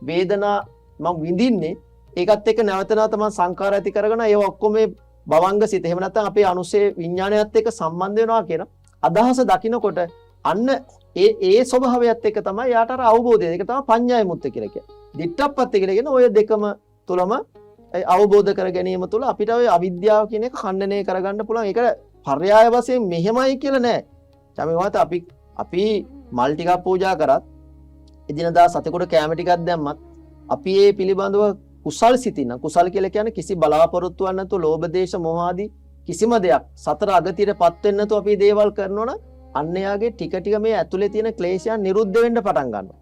වේදනා මං විඳින්නේ. ඒකත් එක්ක නැවත නැවත මං සංකාර ඇති කරගෙන ඒව ඔක්කොම මේ භවංග සිත එහෙම නැත්නම් අපේ අනුසය විඥානයත් එක්ක සම්බන්ධ වෙනවා කියන අදහස දකිනකොට අන්න ඒ ඒ ස්වභාවයත් එක්ක තමයි යාට අර අවබෝධය. ඒක තමයි පඤ්ඤා විමුක්ත කියලා කියන්නේ. දිට්ඨප්පත්ති කියලා කියන්නේ ඔය දෙකම තුලම අවබෝධ කර ගැනීම තුල අපිට ඔය අවිද්‍යාව කියන එක ඛණ්ඩනය කරගන්න පුළුවන්. ඒක පර්යාය වශයෙන් මෙහෙමයි කියලා නෑ. චමිවාත අපි මල් ටිකක් පූජා කරත් එදිනදා සතෙකුට කෑම ටිකක් දැම්මත් අපි ඒ පිළිබඳව කුසල් සිතින් නම්, කුසල් කියලා කියන්නේ කිසි බලාපොරොත්තුවක් නැතුව ලෝභ දේශ මොහ ආදී කිසිම දෙයක් සතර අගතියට පත් වෙන්නේ නැතුව අපි දේවල් කරනවා නම් අන්න එයාගේ ටික ටික මේ ඇතුලේ තියෙන ක්ලේශයන් නිරුද්ධ වෙන්න පටන් ගන්නවා.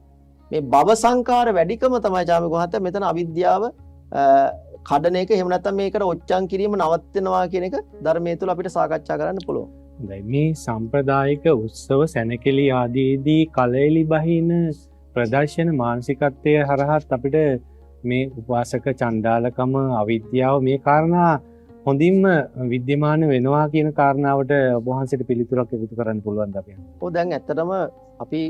මේ භව සංකාර වැඩිකම තමයි චාමික මහත්තයා මෙතන අවිද්‍යාව කඩන එක, එහෙම නැත්නම් මේකට ඔච්චම් කිරීම නවත්වනවා කියන එක ධර්මයේ තුල අපිට සාකච්ඡා කරන්න පුළුවන්. හොඳයි. මේ සම්ප්‍රදායික උත්සව සැනකෙලි ආදීදී කලෙලි බහින ප්‍රදර්ශන මානසිකත්වය හරහත් අපිට මේ උපාසක චණ්ඩාලකම අවිද්‍යාව මේ කාරණා හොඳින්ම විද්‍යමාන වෙනවා කියන කාරණාවට ඔබ වහන්සේට පිළිතුරක් එකතු කරන්න පුළුවන්ද අපි? ඔව්, දැන් ඇත්තටම අපි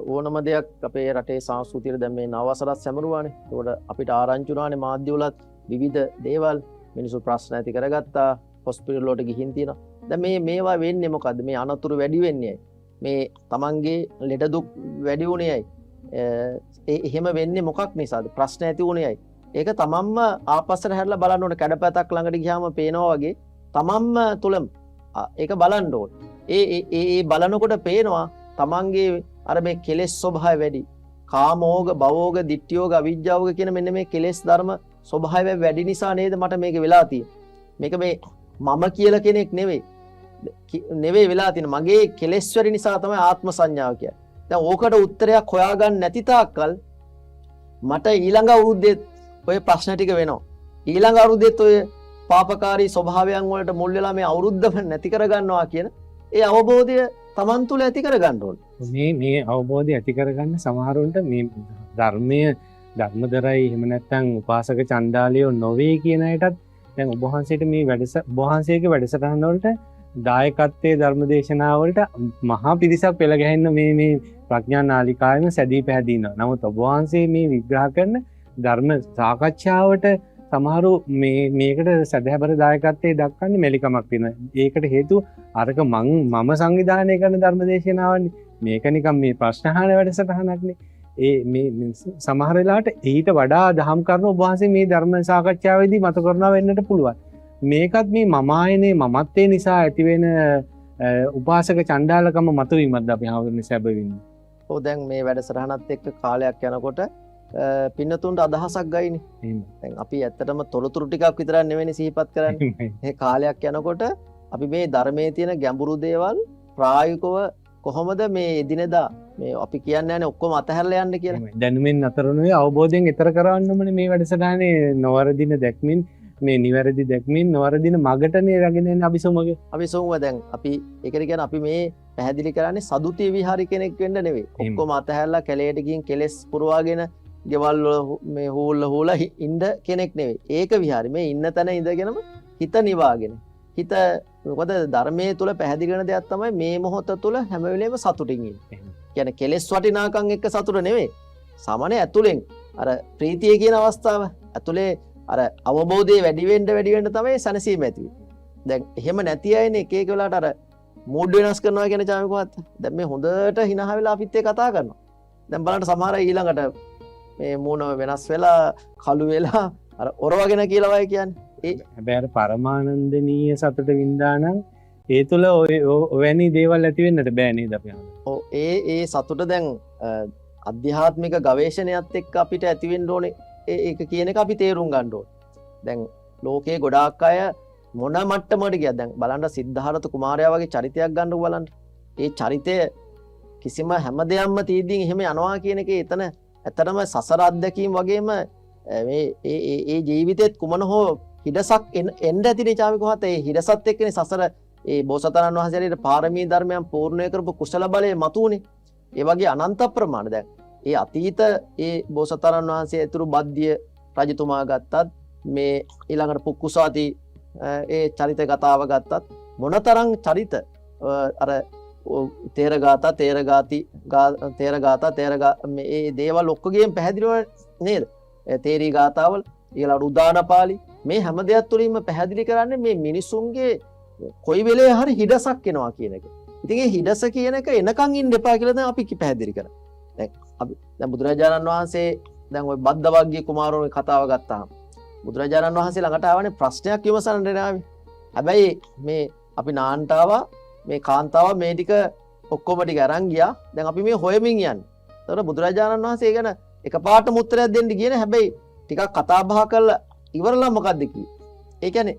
ඕනම දෙයක් අපේ රටේ සංස්කෘතියට දැන් මේ නව වසරත් සැමරුවානේ. ඒකට අපිට ආරංචි වුණානේ මාධ්‍ය වලත් විවිධ දේවල් මිනිස්සු ප්‍රශ්න ඇති කරගත්තා, හොස්පිටල් වලට ගිහින් තියෙනවා. දැන් මේවා වෙන්නේ මොකද්ද? මේ අනතුරු වැඩි වෙන්නේ ඇයි? මේ තමන්ගේ ලෙඩ දුක් වැඩි වුණේ ඇයි? ඒ එහෙම වෙන්නේ මොකක් නිසාද? ප්‍රශ්න ඇති වුණේ ඇයි? ඒක තමන්ම ආපස්සට හැරලා බලන්න ඕනේ. කැඩපතක් ළඟට ගියාම පේනවා වගේ තමන්ම තුලම ඒක බලන්න ඕනේ. ඒ ඒ ඒ බලනකොට පේනවා තමන්ගේ අර මේ කෙලෙස් ස්වභාවය වැඩි. කාමෝග, භවෝග, දිට්ඨියෝග, අවිජ්ජාෝග කියන මෙන්න මේ කෙලෙස් ධර්ම ස්වභාවය වැඩි නිසා නේද මට මේක වෙලා තියෙන්නේ. මේක මේ මම කියලා කෙනෙක් නෙවෙයි වෙලා තියෙන්නේ. මගේ කෙලෙස් වැඩි නිසා තමයි ආත්ම සංඥාව කියන්නේ. දැන් ඕකට උත්තරයක් හොයාගන්න නැති තාක්කල් මට ඊළඟ අවුරුද්දේ ඔය ප්‍රශ්න ටික වෙනවා. ඊළඟ අවුරුද්දේත් ඔය පාපකාරී ස්වභාවයන් වලට මුල් වෙලා මේ අවුරුද්දම නැති කරගන්නවා කියන ඒ අවබෝධය තමන් තුළ ඇති කරගන්න ඕනේ. මේ මේ අවබෝධය ඇති කරගන්න සමහරුන්ට මේ ධර්මය ධර්මදරයි එහෙම නැත්නම් උපාසක චණ්ඩාලියෝ නොවේ කියන අයටත් දැන් ඔබ වහන්සේට මේ ඔබ වහන්සේගේ වැඩසටහන වලට දායකත්වයේ ධර්මදේශනාවලට මහා පිරිසක් පෙළ ගැහෙන්න මේ මේ ප්‍රඥා නාලිකාවෙම සැදී පැහැදී ඉන්නවා. නමුත් ඔබ වහන්සේ මේ විග්‍රහ කරන ධර්ම සාකච්ඡාවට සමහරු මේකට සදහැබර දායකත්වයේ දක්වන්නේ මෙලිකමක් වෙනවා. ඒකට හේතුව අරක මම සංවිධානය කරන ධර්මදේශනාවන්නේ. මේක නිකන් මේ ප්‍රශ්න අහන වැඩසටහනක්නේ. ඒ මේ සමහර වෙලාවට ඊට වඩා දහම් කරුණු ඔබ වහන්සේ මේ ධර්ම සාකච්ඡාවේදී මතු කරනවා වෙන්නට පුළුවන්. මේකත් මේ මම ආයනේ මමත්වයේ නිසා ඇතිවෙන උපාසක චණ්ඩාලකම මතුවීමක්ද අපි හාමුදුරනේ සැබවින්ම? ඔව්, දැන් මේ වැඩසටහනත් එක්ක කාලයක් යනකොට පින්නතුන්ට අදහසක් ගයිනේ. දැන් අපි ඇත්තටම තොරතුරු ටිකක් විතරක් නෙවෙයිනේ සිහිපත් කරන්නේ. මේ කාලයක් යනකොට අපි මේ ධර්මයේ තියෙන ගැඹුරු දේවල් ප්‍රායෝගිකව කොහොමද මේ එදිනෙදා මේ අපි කියන්නේ නැනේ ඔක්කොම අතහැරලා යන්න කියලා. දැනුමින් අතර නෙවෙයි අවබෝධයෙන් ඈතර කරවන්නමනේ මේ වැඩසටහනේ නොවරදින දැක්මින් මේ නිවැරදි දැක්මින් නොවරදින මගටනේ රැගෙන යන්නේ අභිසමග. අභිසමග දැන් අපි ඒකට කියන්නේ අපි මේ පැහැදිලි කරන්නේ සදුතිය විහාරි කෙනෙක් වෙන්න නෙවෙයි. ඔක්කොම අතහැරලා කැලේට ගිහින් කෙලෙස් පුරවාගෙන ගෙවල් වල මේ හූල්ල හූලා ඉන්න කෙනෙක් නෙවෙයි. ඒක විහාරි මේ ඉන්න තැන ඉඳගෙනම හිත නිවාගෙන. හිත මොකද ධර්මයේ තුල පැහැදිලි කරන දෙයක් තමයි මේ මොහොත තුල හැම වෙලේම සතුටින් ඉන්නේ. කියන්නේ කෙලෙස් වටිනාකම් එක්ක සතුට නෙවෙයි. සාමාන්‍ය ඇතුලෙන් අර ප්‍රීතිය කියන අවස්ථාව ඇතුලේ අර අවබෝධය වැඩි වෙන්න වැඩි වෙන්න තමයි සැනසීම ඇති වෙන්නේ. දැන් එහෙම නැති අයනේ එක එක වෙලාවට අර මූඩ් වෙනස් කරනවා කියන චාමික මහත්තයා. දැන් මේ හොඳට හිනහ වෙලා අපිත් එක්ක කතා කරනවා. දැන් බලන්න සමහර අය ඊළඟට මේ මූණ වෙනස් වෙලා කළු වෙලා අර ඔරවගෙන කියලා වගේ කියන්නේ. ඒ හැබැයි අර පරමානන්දනීය සතුට වින්දා නම් ඒ තුල ඔවැනි දේවල් ඇති වෙන්නට බෑ නේද අපි අහන්නේ? ඔව්, ඒ සතුට දැන් අධ්‍යාත්මික ගවේෂණයත් එක්ක අපිට ඇති වෙන්න ඕනේ. ඒක කියන එක අපි තේරුම් ගන්න ඕනේ. දැන් ලෝකේ ගොඩාක් අය මොන මට්ටමකට ගියත් දැන් බලන්න සිද්ධාර්ථ කුමාරයා වගේ චරිතයක් ගන්නකො බලන්න. ඒ චරිතය කිසිම හැම දෙයක්ම තීද්දීන් එහෙම යනවා කියන එකේ එතන ඇත්තටම සසර අත්දැකීම් වගේම මේ ඒ ජීවිතෙත් කුමන හෝ හිඩසක් එන්න ඇතිනේ චාමික මහත්තයා. ඒ හිඩසත් එක්කනේ සසර ඒ බෝසතාණන් වහන්සේලාට පාරමී ධර්මයන් පූර්ණය කරපු කුසල බලය මතුවුනේ. ඒ වගේ අනන්ත ප්‍රමාණ දැන් ඒ අතීත ඒ බෝසතාණන් වහන්සේ ඇතුළු බද්දිය රජතුමා ගත්තත් මේ ඊළඟට පුක්කුසාති ඒ චරිත කතාව ගත්තත් මොනතරම් චරිත අර තේරගාතා, තේරගාති, තේරගාතා, තේරගා, මේ ඒ දේවල් ඔක්කොගේම පැහැදිලිව නේද? ඒ තේරී ගාතාවල්, ඊළඟට උදාන පාළි මේ හැම දෙයක් තුළින්ම පැහැදිලි කරන්නේ මේ මිනිසුන්ගේ කොයි වෙලේ හරි හිඩසක් එනවා කියන එක. ඉතින් ඒ හිඩස කියන එක එනකන් ඉන්න එපා කියලා දැන් අපි පැහැදිලි කරා. දැන් අපි දැන් බුදුරජාණන් වහන්සේ දැන් ඔය බද්දවග්ගිය කුමාරවරුන්ගේ කතාව ගත්තාම බුදුරජාණන් වහන්සේ ළඟට ආවනේ ප්‍රශ්නයක් විමසන්න ආවේ. හැබැයි මේ අපි නාන්ට ආවා, මේ කාන්තාව මේ ටික ඔක්කොම ටික අරන් ගියා. දැන් අපි මේ හොයමින් යන්නේ. එතකොට බුදුරජාණන් වහන්සේ ඒ ගැන එකපාරටම උත්තරයක් දෙන්න ගියේ නෑ. හැබැයි ටිකක් කතා බහ කරලා ඉවරලා මොකද්ද කිව්වේ? ඒ කියන්නේ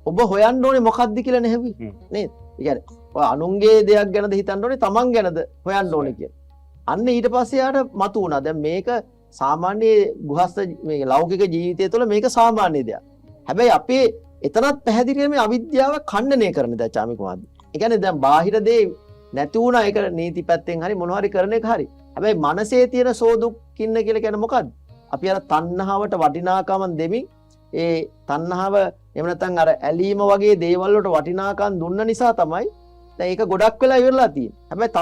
ඔබ හොයන්න ඕනේ මොකද්ද කියලා නෙවෙයි. නේද? ඒ කියන්නේ ඔය අනුන්ගේ දෙයක් ගැනද හිතන්න ඕනේ, තමන් ගැනද හොයන්න ඕනේ කියලා. අන්න ඊට පස්සේ යාට මතු වුණා. දැන් මේක සාමාන්‍ය ගෘහස්ත මේ ලෞකික ජීවිතය තුළ මේක සාමාන්‍ය දෙයක්. හැබැයි අපේ එතනත් පැහැදිලි මේ අවිද්‍යාව ඛණ්ඩනය කරන දේ චාමික මහත්මයා. ඒ කියන්නේ දැන් බාහිර දේ නැති වුණා, ඒක නීති පැත්තෙන් හරි මොන හරි කරන එක හරි. හැබැයි මනසේ තියෙන සෝදුක් කින්න කියලා කියන්නේ මොකද්ද? අපි අර තණ්හාවට වටිනාකම දෙමින් ඒ තණ්හාව එහෙම නැත්නම් අර ඇලීම වගේ දේවල් වලට වටිනාකම් දුන්න නිසා තමයි දැන් ඒක ගොඩක් වෙලා ඉවරලා තියෙන්නේ. හැබැයි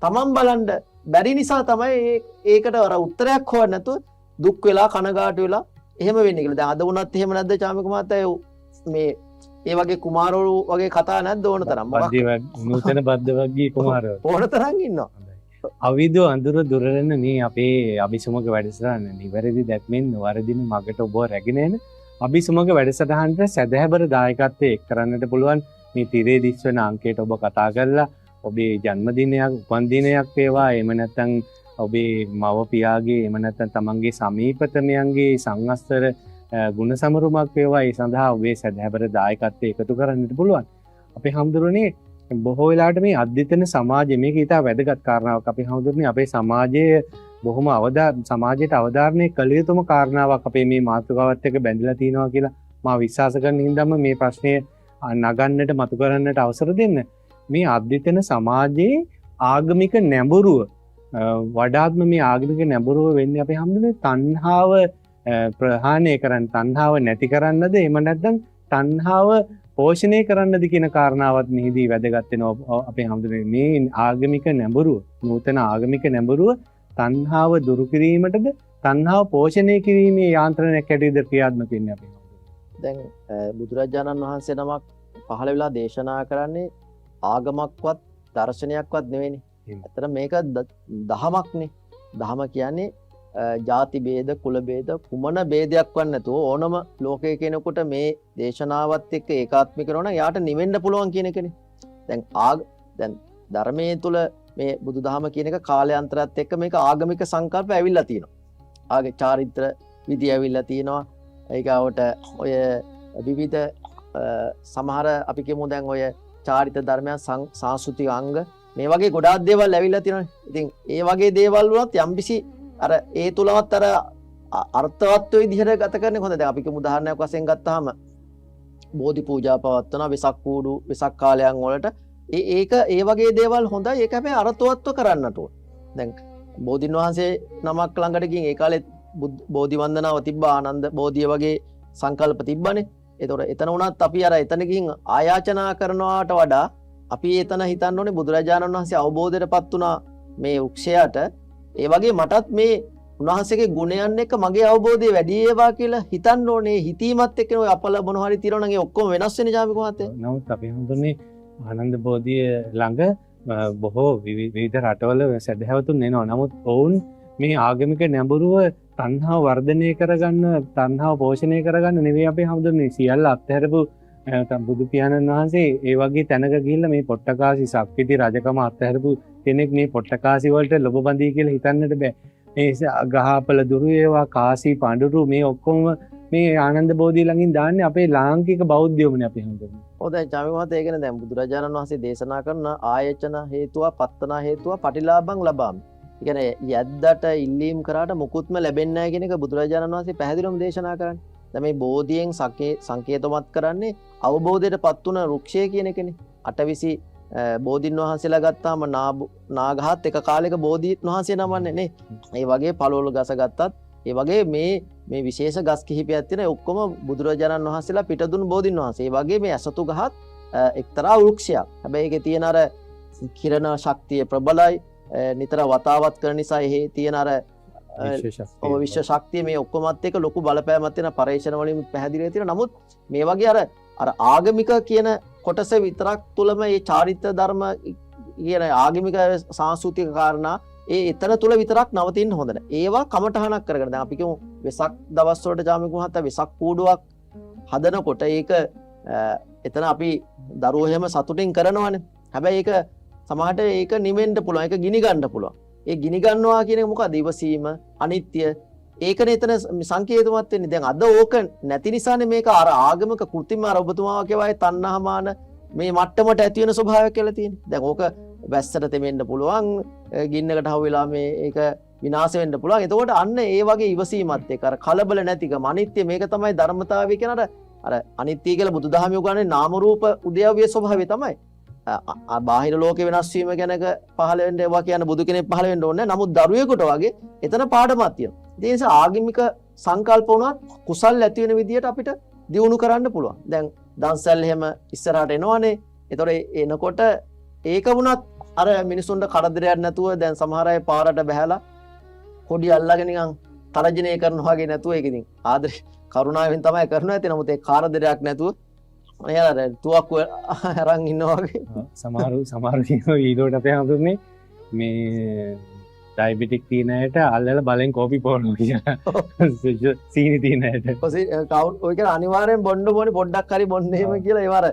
තමන් බලන්න බැරි නිසා තමයි ඒකට අර උත්තරයක් හොයන්න නැතුව දුක් වෙලා කනගාටු වෙලා එහෙම වෙන්නේ කියලා. දැන් අද වුණත් එහෙම නැද්ද චාමික මහත්තයා? මේ ඒ වගේ කුමාරවරු වගේ කතා නැද්ද ඕන තරම්? මොකක් නූතන බද්දවග්ගී කුමාරවරු ඕන තරම් ඉන්නවා. අවිදු අඳුර දුරලන මේ අපේ අභිසමග වැඩසටහන නිවැරදි දැක්මෙන් නොවරදින මගට ඔබ රැගෙන එන අභිසමග වැඩසටහනට සැදැහැබර දායකත්වය එක් කරන්නට පුළුවන්. මේ තිරේ දිස්වන අංකයට ඔබ කතා කරලා ඔබේ ජන්මදිනයක්, උපන්දිනයක් වේවා, එහෙම නැත්නම් ඔබේ මව පියාගේ, එහෙම නැත්නම් තමන්ගේ සමීපතමයන්ගේ සංවත්සර ගුණ සමරුමක් වේවා, ඒ සඳහා ඔබේ සැදැහැබර දායකත්වය එකතු කරන්නට පුළුවන්. අපේ හාමුදුරනේ බොහෝ වෙලාවට මේ අද්විතන සමාජය, මේක ඉතා වැදගත් කාරණාවක්. අපේ හාමුදුරනේ අපේ සමාජය බොහොම සමාජයට අවධාරණය කළ යුතුම කාරණාවක් අපේ මේ මාතෘකාවත් එක්ක බැඳිලා තියෙනවා කියලා මා විශ්වාස කරන හින්දාම මේ ප්‍රශ්නය නගන්නට, මතු කරන්නට අවසර දෙන්න. මේ අද්විතන සමාජයේ ආගමික නැඹුරුව, වඩාත්ම මේ ආගමික නැඹුරුව වෙන්නේ අපේ හාමුදුරනේ තණ්හාව ප්‍රහාණය කරන්න, තණ්හාව නැති කරන්නද, එහෙම නැත්නම් තණ්හාව පෝෂණය කරන්නද කියන කාරණාවත් මෙහිදී වැදගත් වෙනවා අපේ හාමුදුරනේ. මේ ආගමික නැඹුරුව, නූතන ආගමික නැඹුරුව තණ්හාව දුරු කිරීමටද, තණ්හාව පෝෂණය කිරීමේ යාන්ත්‍රණයක් හැටියටද ක්‍රියාත්මක වෙන්නේ අපේ හාමුදුරනේ. දැන් බුදුරජාණන් වහන්සේ නමක් පහළ වෙලා දේශනා කරන්නේ ආගමක්වත් දර්ශනයක්වත් නෙවෙයිනේ. ඇත්තට මේක දහමක්නේ. දහම කියන්නේ ජාති භේද, කුල භේද, කුමන භේදයක්වත් නැතුව ඕනම ලෝකයේ කෙනෙකුට මේ දේශනාවත් එක්ක ඒකාත්මික කරනවා නම් යාට නිවෙන්න පුළුවන් කියන එකනේ. දැන් දැන් ධර්මයේ තුල මේ බුදුදහම කියන එක කාලයන්තරත් එක්ක මේක ආගමික සංකල්ප ඇවිල්ලා තියෙනවා. ආගේ චාරිත්‍ර විදි ඇවිල්ලා තියෙනවා. ඒකවට ඔය විවිධ සමහර අපි කියමු දැන් ඔය චාරිත්‍ර ධර්මයන්, සංස්කෘතික අංග මේ වගේ ගොඩාක් දේවල් ඇවිල්ලා තියෙනවානේ. ඉතින් ඒ වගේ දේවල් වුණත් යම්කිසි අර ඒ තුලවත් අර අර්ථවත් විදිහට ගත කරන්නේ හොඳ. දැන් අපි කියමු උදාහරණයක් වශයෙන් ගත්තාම බෝධි පූජා පවත්වන වෙසක් කූඩු, වෙසක් කාලයන් වලට ඒක ඒ වගේ දේවල් හොඳයි. ඒක හැබැයි අර්ථවත්ව කරන්නට ඕන. දැන් බෝධින් වහන්සේ නමක් ළඟට ගිහින් ඒ කාලේ බෝධි වන්දනාව තිබ්බා, ආනන්ද බෝධිය වගේ සංකල්ප තිබ්බනේ. ඒතකොට එතන වුණත් අපි අර එතන ගිහින් ආයාචනා කරනවාට වඩා අපි එතන හිතන්න ඕනේ බුදුරජාණන් වහන්සේ අවබෝධයටපත් වුණා මේ වෘක්ෂයට, ඒ වගේ මටත් මේ උන්වහන්සේගේ ගුණයන් එක්ක මගේ අවබෝධය වැඩි වේවා කියලා හිතන්න ඕනේ. හිතීමත් එක්කනේ ඔය අපල මොන හරි තියෙනවා නම් ඒ ඔක්කොම වෙනස් වෙන ජාමික මහත්තයා. නමුත් අපි හඳුන්නේ ආනන්ද බෝධිය ළඟ බොහෝ විවිධ රටවල සැදැහැවතුන් එනවා. නමුත් ඔවුන් මේ ආගමික නැඹුරුව තණ්හාව වර්ධනය කරගන්න, තණ්හාව පෝෂණය කරගන්න නෙවෙයි අපේ හඳුන්නේ. සියල්ල අත්හැරපු බුදු පියාණන් වහන්සේ ඒ වගේ තැනක ගිහිල්ලා මේ පොට්ටකාසි සක්විති රජකම අත්හැරපු කෙනෙක් මේ පොට්ටකාසි වලට ලොබ බඳී කියලා හිතන්නට බෑ. මේ ගහපල දුරු ඒවා, කාසි පඳුරු මේ ඔක්කොම මේ ආනන්ද බෝධිය ළඟින් දාන්නේ අපේ ලාංකික බෞද්ධයෝමනේ අපි හඳුනන්නේ. ඔව් දැන් චාමික මහත්තයා ඒ කියන්නේ දැන් බුදුරජාණන් වහන්සේ දේශනා කරන ආයචන හේතුව, පත්තනා හේතුව, පටිලාභං ලබාමි. ඒ කියන්නේ යද්දට ඉල්ලීම් කරාට මුකුත්ම ලැබෙන්නේ නැහැ කියන එක බුදුරජාණන් වහන්සේ පැහැදිලිවම දේශනා කරන්නේ. දැන් මේ බෝධියෙන් සංකේතවත් කරන්නේ අවබෝධයට පත් වුණ වෘක්ෂය කියන එකනේ. අටවිසි බෝධින් වහන්සේලා ගත්තාම නාගහත් එක කාලෙක බෝධීන් වහන්සේ නමන්නේ නේ. ඒ වගේ පළවලු ගස ගත්තත් ඒ වගේ මේ විශේෂ ගස් කිහිපයක් තියෙන ඔක්කොම බුදුරජාණන් වහන්සේලා පිටදුන් බෝධීන් වහන්සේ. ඒ වගේ මේ ඇසතු ගහත් එක්තරා වෘක්ෂයක්. හැබැයි ඒකේ තියෙන අර කිරණ ශක්තිය ප්‍රබලයි. නිතර වතාවත් කරන නිසා එහි තියෙන අර ඔව් විශ්ව ශක්තිය මේ ඔක්කොමත් එක්ක ලොකු බලපෑමක් තියෙන පරේක්ෂණ වලින් පැහැදිලිව තියෙනවා. නමුත් මේ වගේ අර ආගමික කියන කොටස විතරක් තුලම මේ චාරිත්‍ර ධර්ම කියන ආගමික සංස්කෘතික කාරණා ඒ එතන තුල විතරක් නවතින්න හොඳ නෑ. ඒවා කමටහනක් කරගෙන දැන් අපි කියමු වෙසක් දවස් වලට ජාමික මහත්තයා වෙසක් කූඩුවක් හදනකොට ඒක එතන අපි දරුවෝ එහෙම සතුටින් කරනවනේ. හැබැයි ඒක සමහරට ඒක නිවෙන්න පුළුවන්, ඒක ගිනි ගන්න පුළුවන්. ඒ ගිනි ගන්නවා කියන එක මොකද? ඉවසීම, අනිත්‍ය. ඒකනේ එතන සංකේතවත් වෙන්නේ. දැන් අද ඕක නැති නිසානේ මේක අර ආගමික කෘත්‍රිම අර ඔබතුමා වගේ වගේ තණ්හාමාන මේ මට්ටමට ඇති වෙන ස්වභාවයක් කියලා තියෙන්නේ. දැන් ඕක වැස්සට තෙමෙන්න පුළුවන්, ගින්නකට හවු වෙලා මේ ඒක විනාශ වෙන්න පුළුවන්. එතකොට අන්න ඒ වගේ ඉවසීමත් එක්ක අර කලබල නැතිකම, අනිත්‍ය මේක තමයි ධර්මතාවය කියන අර අනිත්‍ය කියලා බුදුදහමේ උගන්වන්නේ නාම රූප උද්‍යව්‍ය ස්වභාවය තමයි. බාහිර ලෝකේ වෙනස් වීම ගැනක පහළ වෙන්න ඒවා කියන බුදු කෙනෙක් පහළ වෙන්න ඕනේ නැහැ. නමුත් දරුවෙකුට වගේ එතන පාඩමක් තියෙනවා. ඉතින් ඒ නිසා ආගමික සංකල්ප වුණත් කුසල් ඇති වෙන විදියට අපිට දියුණු කරන්න පුළුවන්. දැන් දන්සල් එහෙම ඉස්සරහට එනවනේ. ඒතකොට එනකොට ඒක වුණත් අර මිනිසුන්ට කරදරයක් නැතුව දැන් සමහර අය පාරට බහැලා කොඩි අල්ලගෙන නිකන් තරජනය කරනවා වගේ නැතුව ඒක ඉතින් ආදරේ කරුණාවෙන් තමයි කරනවා ඇති. නමුත් ඒ කරදරයක් නැතුව අනේ අර තුවක්කුව අරන් ඉන්නවා වගේ. සමහරු කියනවා ඊළඟට අපේ හඳුන්නේ මේ ඩයබටික් තියෙන අයට අල්ලලා බලෙන් කෝපි පොවනවා කියලා. සීනි තියෙන අයට. ඔය කියන්නේ අනිවාර්යෙන් බොන්න ඕනේ පොඩ්ඩක් හරි බොන්න එහෙම කියලා ඒව අර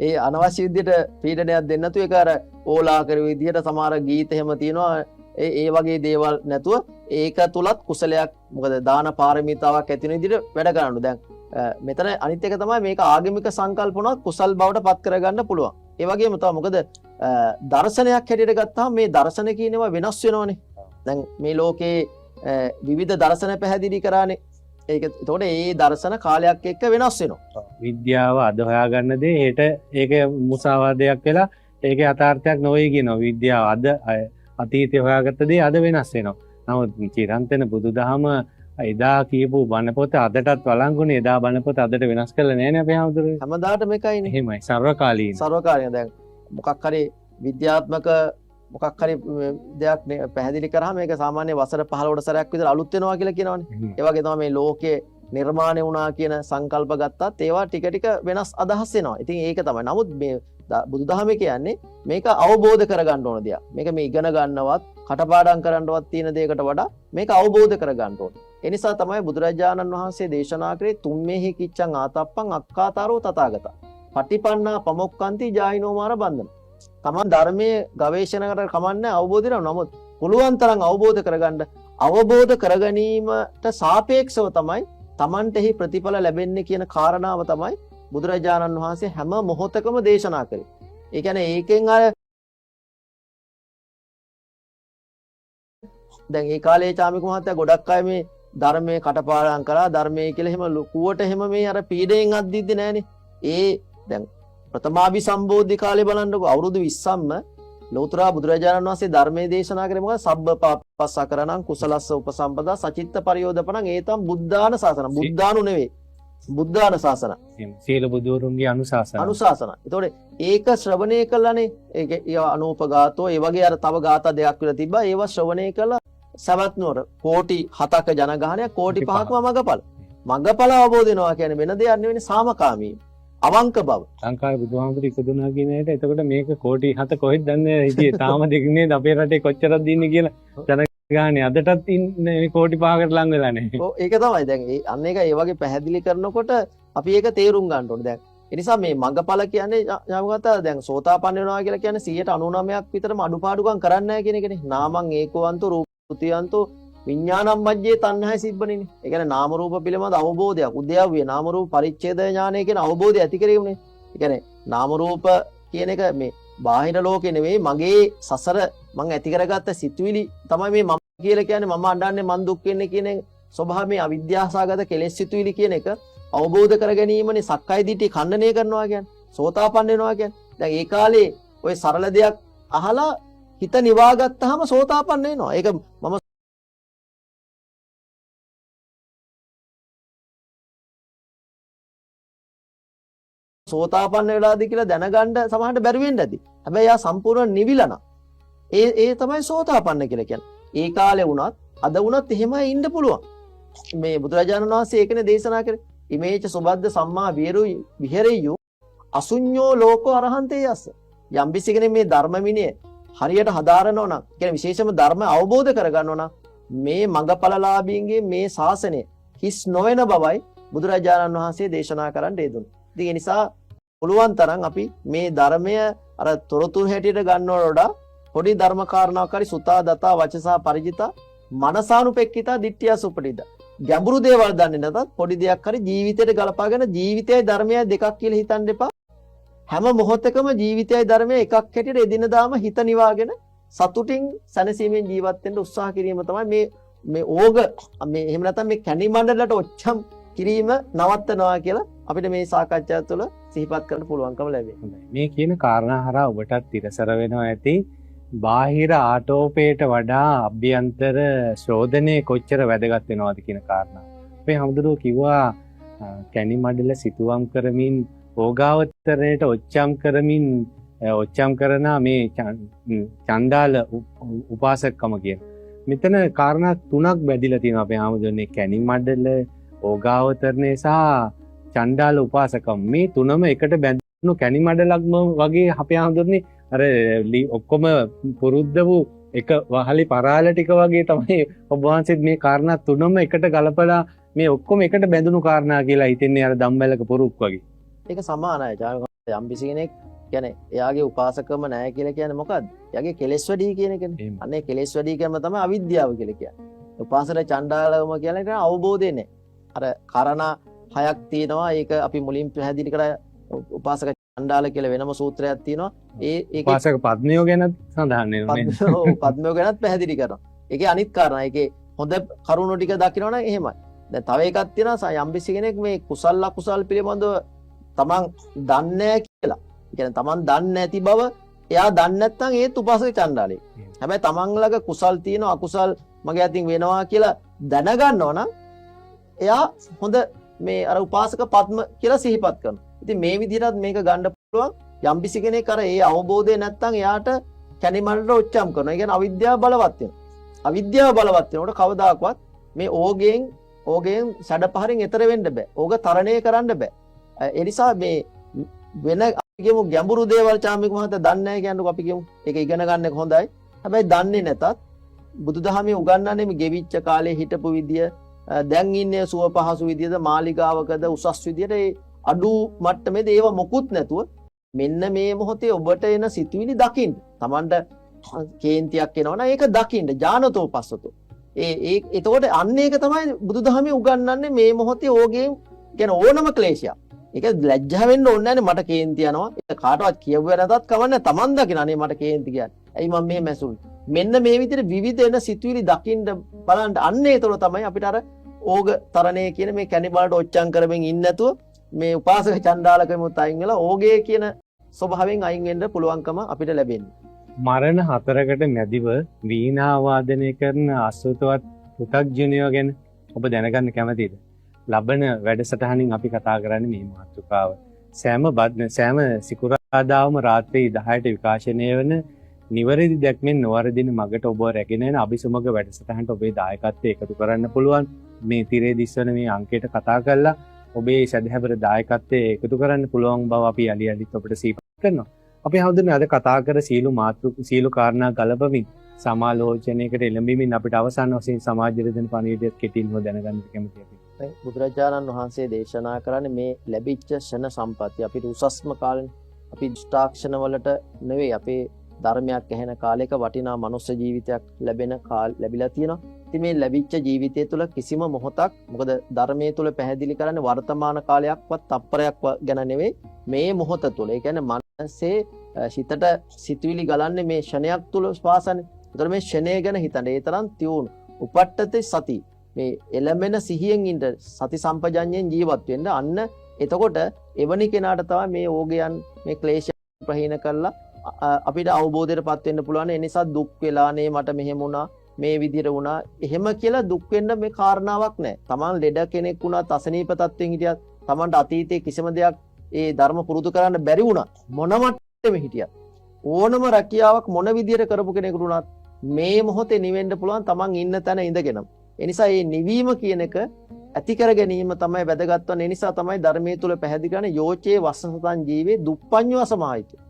ඒ අනවශ්‍ය විදියට පීඩනයක් දෙන්න නැතුව ඒක අර ඕලාකර විදියට සමහර ගීත එහෙම තියෙනවා. ඒ වගේ දේවල් නැතුව ඒක තුලත් කුසලයක් මොකද දාන පාරමිතාවක් ඇති වෙන විදියට වැඩ කරන්න. දැන් මෙතන අනිත් එක තමයි මේක ආගමික සංකල්ප වුණත් කුසල් බවට පත් කරගන්න පුළුවන්. ඒ වගේම තමයි මොකද දර්ශනයක් හැටියට ගත්තාම මේ දර්ශන කියන ඒවා වෙනස් වෙනවනේ. දැන් මේ ලෝකේ විවිධ දර්ශන පැහැදිලි කරානේ. ඒක එතකොට ඒ දර්ශන කාලයක් එක්ක වෙනස් වෙනවා. විද්‍යාව අද හොයාගන්න දේ හෙට ඒක මුසාවාදයක් වෙලා ඒක යථාර්ථයක් නොවේ කියනවා. විද්‍යාව අද අතීතේ හොයාගත්ත දේ අද වෙනස් වෙනවා. නමුත් චිරන්තන බුදුදහම එදා කියපු බණ පොත අදටත් වළංගුනේ. එදා බණ පොත අදට වෙනස් කරලා නෑනේ අපේ හැමදෙරේ. හැමදාටම එකයිනේ. එහෙමයි, සර්වකාලීන. සර්වකාලීන. දැන් මොකක් හරි විද්‍යාත්මක මොකක් හරි දෙයක් පැහැදිලි කරාම ඒක සාමාන්‍ය වසර 15කට සැරයක් විතර අලුත් වෙනවා කියලා කියනවනේ. ඒ වගේ තමයි මේ ලෝකේ නිර්මාණය වුණා කියන සංකල්ප ගත්තත් ඒවා ටික ටික වෙනස් අදහස් එනවා. ඉතින් ඒක තමයි. නමුත් මේ බුදුදහමේ කියන්නේ මේක අවබෝධ කරගන්න ඕන දෙයක්. මේක මේ ඉගෙන ගන්නවත් කටපාඩම් කරන්නවත් තියෙන දෙයකට වඩා මේක අවබෝධ කරගන්න ඕන. ඒ නිසා තමයි බුදුරජාණන් වහන්සේ දේශනා කරේ තුම්මේහි කිච්ඡං ආතප්පං අක්කාතරෝ තථාගතා. පටිපන්නා පමොක්කන්ති ජායිනෝ මාර බන්ධන. තමන් ධර්මයේ ගවේෂණ කර කමන්නේ අවබෝධ වෙනවා. නමුත් පුළුවන් තරම් අවබෝධ කරගන්න, අවබෝධ කරගැනීමට සාපේක්ෂව තමයි තමන්ට එහි ප්‍රතිඵල ලැබෙන්නේ කියන කාරණාව තමයි බුදුරජාණන් වහන්සේ හැම මොහොතකම දේශනා කරේ. ඒ කියන්නේ ඒකෙන් අර දැන් ඒ කාලේ චාමික මහත්තයා ගොඩක් අය මේ ධර්මයේ කටපාඩම් කරා ධර්මයේ කියලා එහෙම ලොකුවට එහෙම මේ අර පීඩයෙන් අද්දිද්දි නෑනේ. ඒ දැන් ප්‍රථමාභිසම්බෝධි කාලේ බලන්නකෝ අවුරුදු 20ක්ම ලෞතර බුදුරජාණන් වහන්සේ ධර්මයේ දේශනා කරේ මොකද? සබ්බ පාපස්සකරණං කුසලස්ස උපසම්පදා සචිත්ත පරියෝදපණං ඒතම් බුද්ධාන ශාසන. බුද්ධානු නෙවෙයි, බුද්ධාන ශාසන. සියලු බුදුවරුන්ගේ අනුශාසන. අනුශාසන. එතකොට ඒක ශ්‍රවණය කළානේ. ඒක ඒවා අනූපගාතෝ ඒ වගේ අර තව ගාථා දෙකක් විතර තිබ්බා. ඒවා ශ්‍රවණය කළා සවැත් නුවර කෝටි 7ක ජනගහනයක් කෝටි 5ක්ම මගපල. මගපල අවබෝධ වෙනවා කියන්නේ වෙන දෙයක් නෙවෙයි, සාමකාමී අවංක බව. ලංකාවේ බුදුහාමුදුරු ඉපදුනා කියන එකට එතකොට මේක කෝටි 7 කොහෙද දන්නේ හිටියේ. තාම දෙන්නේ අපේ රටේ කොච්චරක් දින්නේ කියලා ජනගහනය අදටත් ඉන්නේ මේ කෝටි 5කට ලං වෙලා නැහැ. ඔව් ඒක තමයි. දැන් ඒ අන්න ඒක ඒ වගේ පැහැදිලි කරනකොට අපි ඒක තේරුම් ගන්න ඕනේ. දැන් ඒ නිසා මේ මගපල කියන්නේ යාමගත දැන් සෝතාපන්න වෙනවා කියලා කියන්නේ 99ක් විතරම අඩුපාඩුකම් කරන්නේ නැහැ කියන එකනේ. නාමං ඒකවන්තෝ රූපතියන්තෝ විඥානම් මජ්ජේ තණ්හාය සිබ්බණිනේ. ඒ කියන්නේ නාම රූප පිළිබඳ අවබෝධයක්, උද්‍යව්‍ය නාම රූප පරිච්ඡේද ඥානය කියන අවබෝධය ඇති කිරීමනේ. ඒ කියන්නේ නාම රූප කියන එක මේ බාහිර ලෝකේ නෙවෙයි, මගේ සසර මං ඇති කරගත්ත සිතුවිලි තමයි මේ මම කියලා කියන්නේ. මම අඬන්නේ මං දුක් වෙන්නේ කියන ස්වභාවය මේ අවිද්‍යාසගත කෙලෙස් සිතුවිලි කියන එක අවබෝධ කර ගැනීමනේ සක්කාය දිට්ඨිය ඛණ්ඩනය කරනවා කියන්නේ, සෝතාපන්න වෙනවා කියන්නේ. දැන් ඒ කාලේ ඔය සරල දෙයක් අහලා හිත නිවා ගත්තාම සෝතාපන්න වෙනවා. ඒක මම සෝතාපන්න වෙලාද කියලා දැනගන්න සමහරට බැරි වෙන්න ඇති. හැබැයි යා සම්පූර්ණ නිවිලා නම් ඒ තමයි සෝතාපන්න කියලා කියන්නේ. ඒ කාලේ වුණත් අද වුණත් එහෙමයි ඉන්න පුළුවන්. මේ බුදුරජාණන් වහන්සේ ඒකනේ දේශනා කරේ. ඉමේච සුබද්ද සම්මා විහෙරෙය්‍යු අසුඤ්ඤෝ ලෝකෝ අරහන්තේ යස්ස. යම් කිසි කෙනෙක් මේ ධර්ම විනය හරියට හදාරනවා නම්, කියන්නේ විශේෂම ධර්ම අවබෝධ කරගන්නවා නම්, මේ මඟඵලලාභීන්ගේ මේ ශාසනය හිස් නොවන බවයි බුදුරජාණන් වහන්සේ දේශනා කරන්න යෙදුනේ. ඉතින් ඒ නිසා පුළුවන් තරම් අපි මේ ධර්මය අර තොරතුරු හැටියට ගන්නවට වඩා පොඩි ධර්ම කාරණාවක් හරි සුතා දතා වචසා පරිජිතා මනසානුපෙක්කිතා දිට්ඨිය සුපටිද ගැඹුරු දේවල් දන්නේ නැතත් පොඩි දෙයක් හරි ජීවිතයට ගලපාගෙන ජීවිතයයි ධර්මයයි දෙකක් කියලා හිතන්න එපා. හැම මොහොතකම ජීවිතයයි ධර්මයයි එකක් හැටියට එදිනදාම හිත නිවාගෙන සතුටින් සැනසීමෙන් ජීවත් වෙන්න උත්සාහ කිරීම තමයි මේ ඕග මේ එහෙම නැත්නම් මේ කැණි මණ්ඩලට ඔච්චම් කිරීම නවත්තනවා කියලා අපිට මේ සාකච්ඡාව තුළ සිහිපත් කරන්න පුළුවන්කම ලැබේ. මේ කියන කාරණා හරහා ඔබටත් තිරසර වෙනවා ඇති. බාහිර ආටෝපයට වඩා අභ්‍යන්තර ශෝධනය කොච්චර වැදගත් වෙනවද කියන කාරණා. අපේ හමුදුරුවෝ කිව්වා කැණි මඩල සිතුවම් කරමින් ඕගාවතරයට ඔච්චම් කරමින් ඔච්චම් කරන මේ චණ්ඩාල උපාසකකම කියන. මෙතන කාරණා තුනක් බැඳිලා තියෙනවා අපේ ආමුදුනේ. කැණි මඩල, ඕගාවතරණය සහ චණ්ඩාල උපාසකම්. මේ තුනම එකට බැඳුණු කැණි මඩලක්ම වගේ අපේ ආමුදුනේ අර ඔක්කොම පුරුද්ද වූ එක වහලි පරාල ටික වගේ තමයි ඔබ වහන්සේත් මේ කාරණා තුනම එකට ගලපලා මේ ඔක්කොම එකට බැඳුණු කාරණා කියලා හිතෙන්නේ අර දම්බැලක පොරුක් වගේ. ඒක සමානයි. යම් කිසි කෙනෙක් කියන්නේ එයාගේ උපාසකම නෑ කියලා කියන්නේ මොකද්ද? එයාගේ කෙලෙස් වැඩි කියන එකනේ. අනේ කෙලෙස් වැඩි කියම තමයි අවිද්‍යාව කියලා කියන්නේ. උපාසක චණ්ඩාලම කියලා කියන අවබෝධය නෑ. අර කරණ හයක් තියෙනවා. ඒක අපි මුලින් පැහැදිලි කරා. උපාසක චණ්ඩාල කියලා වෙනම සූත්‍රයක් තියෙනවා. ඒකේ උපාසක පද්මයෝ ගැන සඳහන් වෙනවා නේද? ඔව්, පද්මයෝ ගැනත් පැහැදිලි කරනවා. ඒකේ අනිත් කාරණා, ඒකේ හොඳ කරුණු ටික දකිනවා නම් එහෙමයි. දැන් තව එකක් තියෙනවා. යම් කිසි කෙනෙක් මේ කුසල් අකුසල් පිළිබඳව තමන් දන්නේ නැහැ කියලා. ඒ කියන්නේ තමන් දන්නේ නැති බව එයා දන්නේ නැත්නම් ඒත් උපාසක චණ්ඩාලේ. හැබැයි තමන් ළඟ කුසල් තියෙනවා අකුසල් මගේ අතින් වෙනවා කියලා දැනගන්නවා නම් එයා හොඳ මේ අර උපාසක පද්ම කියලා සිහිපත් කරනවා. ඉතින් මේ විදිහටත් මේක ගන්න පුළුවන්. යම් කිසි කෙනෙක් අර ඒ අවබෝධය නැත්නම් එයාට කැණිමල්ට ඔච්චම් කරනවා. ඒ කියන්නේ අවිද්‍යාව බලවත් වෙනවා. අවිද්‍යාව බලවත් වෙනකොට කවදාකවත් මේ ඕගෙන් සැඩපහරින් එතර වෙන්න බෑ. ඕග තරණය කරන්න බෑ. ඒ නිසා මේ වෙන අපි කියමු ගැඹුරු දේවල් චාමික මහත්තයා දන්නේ නැහැ කියන්නකෝ අපි කියමු. ඒක ඉගෙන ගන්න එක හොඳයි. හැබැයි දන්නේ නැතත් බුදුදහමේ උගන්වන්නේ මේ ගෙවිච්ච කාලේ හිටපු විදිය, දැන් ඉන්නේ සුව පහසු විදියද, මාලිගාවකද, උසස් විදියට ඒ අඩු මට්ටමේද ඒව මොකුත් නැතුව මෙන්න මේ මොහොතේ ඔබට එන සිතුවිලි දකින්න. Tamanට කේන්තියක් එනවනම් ඒක දකින්න. ඥානතෝ පස්සතෝ. ඒ ඒ එතකොට අන්න ඒක තමයි බුදුදහමේ උගන්වන්නේ මේ මොහොතේ ඕගේ කියන්නේ ඕනම ක්ලේශයක්. ඒක ලැජ්ජා වෙන්න ඕනේ නෑනේ මට කේන්ති යනවා. ඒක කාටවත් කියුවේ නැතත් කමන්නේ තමන් දකින අනේ මට කේන්ති කියන්නේ. ඇයි මම මෙහෙම ඇසුනේ? මෙන්න මේ විදිහට විවිධ එන සිතුවිලි දකින්න බලන්න අන්න ඒ තුළ තමයි අපිට අර ඕග තරණය කියන මේ කැණි බලට ඔච්චම් කරමින් ඉන්න නැතුව මේ උපාසක චණ්ඩාලකෙමුත් අයින් වෙලා ඕගේ කියන ස්වභාවයෙන් අයින් වෙන්න පුළුවන්කම අපිට ලැබෙන්නේ. මරණ හතරකට මැදිව වීණා වාදනය කරන අසුතවත් පෘථග්ජනයෝ ගැන ඔබ දැනගන්න කැමතිද? ලබන වැඩසටහනින් අපි කතා කරන්නේ මේ මාතෘකාව. සෑම සිකුරාදාවම රාත්‍රී 10ට විකාශනය වන නිවැරදි දැක්මෙන් නොවරදින මගට ඔබ රැගෙන යන අභිසමග වැඩසටහනට ඔබේ දායකත්වය එකතු කරන්න පුළුවන්. මේ තිරේ දිස්වන මේ අංකයට කතා කරලා ඔබේ සැදැහැබර දායකත්වය එකතු කරන්න පුළුවන් බව අපි යලි යලිත් ඔබට සිහිපත් කරනවා. අපි හඳුනන අද කතා කර සීල කාරණා ගලපමින් සමාලෝචනයකට එළඹෙමින් අපිට අවසන් වශයෙන් සමාජයට දෙන පණිවිඩයත් කෙටින්ම දැනගන්න කැමතියි අපි. දැන් බුදුරජාණන් වහන්සේ දේශනා කරන්නේ මේ ලැබිච්ච ෂණ සම්පත්තිය අපිට උසස්ම කාලෙනේ. අපි දුෂ්ටාක්ෂණ වලට නෙවෙයි අපේ ධර්මයක් ඇහෙන කාලයක වටිනා මනුස්ස ජීවිතයක් ලැබෙන ලැබිලා තියෙනවා. ඉතින් මේ ලැබිච්ච ජීවිතය තුළ කිසිම මොහොතක්, මොකද ධර්මයේ තුළ පැහැදිලි කරන්නේ වර්තමාන කාලයක්වත් තප්පරයක් ගැන නෙවෙයි, මේ මොහොත තුළ. ඒ කියන්නේ මනසේ සිතට සිතුවිලි ගලන්නේ මේ ක්ෂණයක් තුළ ශ්වාසනේ. ඒතර මේ ක්ෂණය ගැන හිතන්න. ඒ තරම් තියුණු. උපට්ඨති සති. මේ එළඹෙන සිහියෙන් ඉන්න, සති සම්පජඤ්ඤයෙන් ජීවත් වෙන්න. අන්න එතකොට එවැනි කෙනාට තමයි මේ ඕගයන් මේ ක්ලේශ ප්‍රහීන කරලා අපිට අවබෝධයට පත් වෙන්න පුළුවන්. ඒ නිසා දුක් වෙලා නේ මට මෙහෙම වුණා, මේ විදිහට වුණා, එහෙම කියලා දුක් වෙන්න මේ කාරණාවක් නෑ. තමන් ලෙඩ කෙනෙක් වුණත්, අසනීප තත්ත්වයෙන් හිටියත්, තමන්ට අතීතයේ කිසිම දෙයක් ඒ ධර්ම පුරුදු කරන්න බැරි වුණත්, මොන මට්ටමේ හිටියත්, ඕනම රැකියාවක් මොන විදිහට කරපු කෙනෙකුට වුණත් මේ මොහොතේ නිවෙන්න පුළුවන් තමන් ඉන්න තැන ඉඳගෙනම. ඒ නිසා මේ නිවීම කියන එක ඇති කර ගැනීම තමයි වැදගත් වන්නේ. ඒ නිසා තමයි ධර්මයේ තුල පැහැදිලි කරන්නේ යෝචේ වස්සසතං ජීවේ දුප්පඤ්ඤෝ අසමාහිතෝ.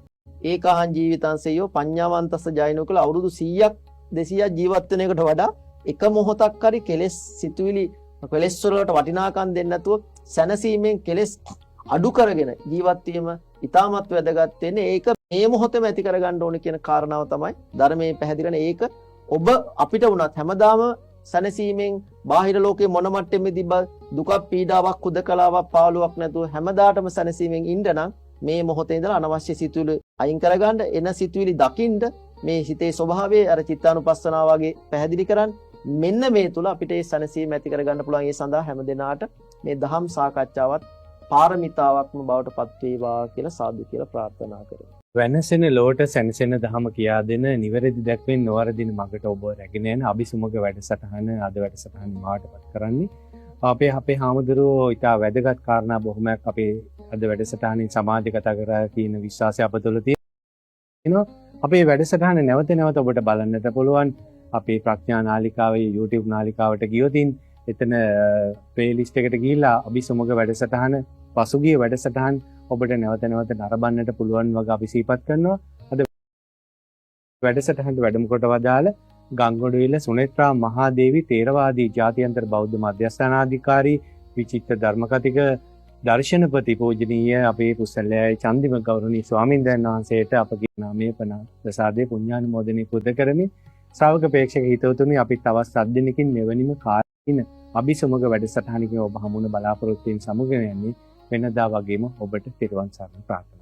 ඒකාහං ජීවිතං සේයෝ පඤ්ඤාවන්තස්ස ජයිනෝ කියලා අවුරුදු 100ක් 200ක් ජීවත් වෙන එකට වඩා එක මොහොතක් හරි කෙලෙස් සිතුවිලි කෙලෙස් වලට වටිනාකම් දෙන්නේ නැතුව සැනසීමෙන් කෙලෙස් අඩු කරගෙන ජීවත් වීම ඉතාමත් වැදගත් වෙන්නේ. ඒක මේ මොහොතේම ඇති කරගන්න ඕනේ කියන කාරණාව තමයි ධර්මයේ පැහැදිලි කරන්නේ. ඒක ඔබ අපිට වුණත් හැමදාම සැනසීමෙන් බාහිර ලෝකේ මොන මට්ටමේ තිබ්බත් දුකක් පීඩාවක් හුදකලාවක් පාළුවක් නැතුව හැමදාටම සැනසීමෙන් ඉන්න නම් මේ මොහොතේ ඉඳලා අනවශ්‍ය සිතුවිලි අයින් කරගන්න, එන සිතුවිලි දකින්න, මේ හිතේ ස්වභාවය අර චිත්තානුපස්සනාව වගේ පැහැදිලි කරන්න. මෙන්න මේ තුල අපිට ඒ සැනසීම ඇති කරගන්න පුළුවන්. ඒ සඳහා හැම දිනාට මේ දහම් සාකච්ඡාවත් පාරමිතාවක්ම බවට පත් වේවා කියලා සාදු කියලා ප්‍රාර්ථනා කරමු. වෙනසෙන ලෝට සැනසෙන දහම කියා දෙන නිවැරදි දැක්මෙන් නොවරදින මගට ඔබ රැගෙන යන අභිසමග වැඩසටහන අද වැඩසටහන මාටපත් කරන්නේ. අපේ හාමුදුරුවෝ ඉතා වැදගත් කාරණා බොහොමයක් අපේ අද වැඩසටහනින් සමාජගත කරා කියන විශ්වාසය අප තුළ තියෙනවා. වෙනවා. අපේ වැඩසටහන නැවත නැවත ඔබට බලන්නට පුළුවන්. අපේ ප්‍රඥා නාලිකාවේ YouTube නාලිකාවට ගියොතින් එතන ප්ලේලිස්ට් එකට ගිහිල්ලා අභිසමග වැඩසටහන, පසුගිය වැඩසටහන් ඔබට නැවත නැවත නරඹන්නට පුළුවන් වගේ අපි සිහිපත් කරනවා. අද වැඩසටහනට වැඩම කොට වදාළ ගංගොඩවිල සුනේත්‍රා මහාදේවි තේරවාදී ජාත්‍යන්තර බෞද්ධ මධ්‍යස්ථානාධිකාරී විචිත්‍ර ධර්මකතික දර්ශනපති පූජනීය අපේ පුස්සල්ලෑය චන්දිම ගෞරවනීය ස්වාමීන් වහන්සේට අපගේ නාමයේ ප්‍රසාදයේ පුණ්‍යානුමෝදනය පුද කරමි. ශ්‍රාවක ප්‍රේක්ෂක හිතවතුනි, අපි තවත් සත් දිනකින් මෙවැනිම කාලීන අභිසමග වැඩසටහනකින් ඔබ හමුවන බලාපොරොත්තුවෙන් සමුගෙන යන්නේ. වෙනදා වගේම ඔබට තෙරුවන් සරණ ප්‍රාර්ථනා.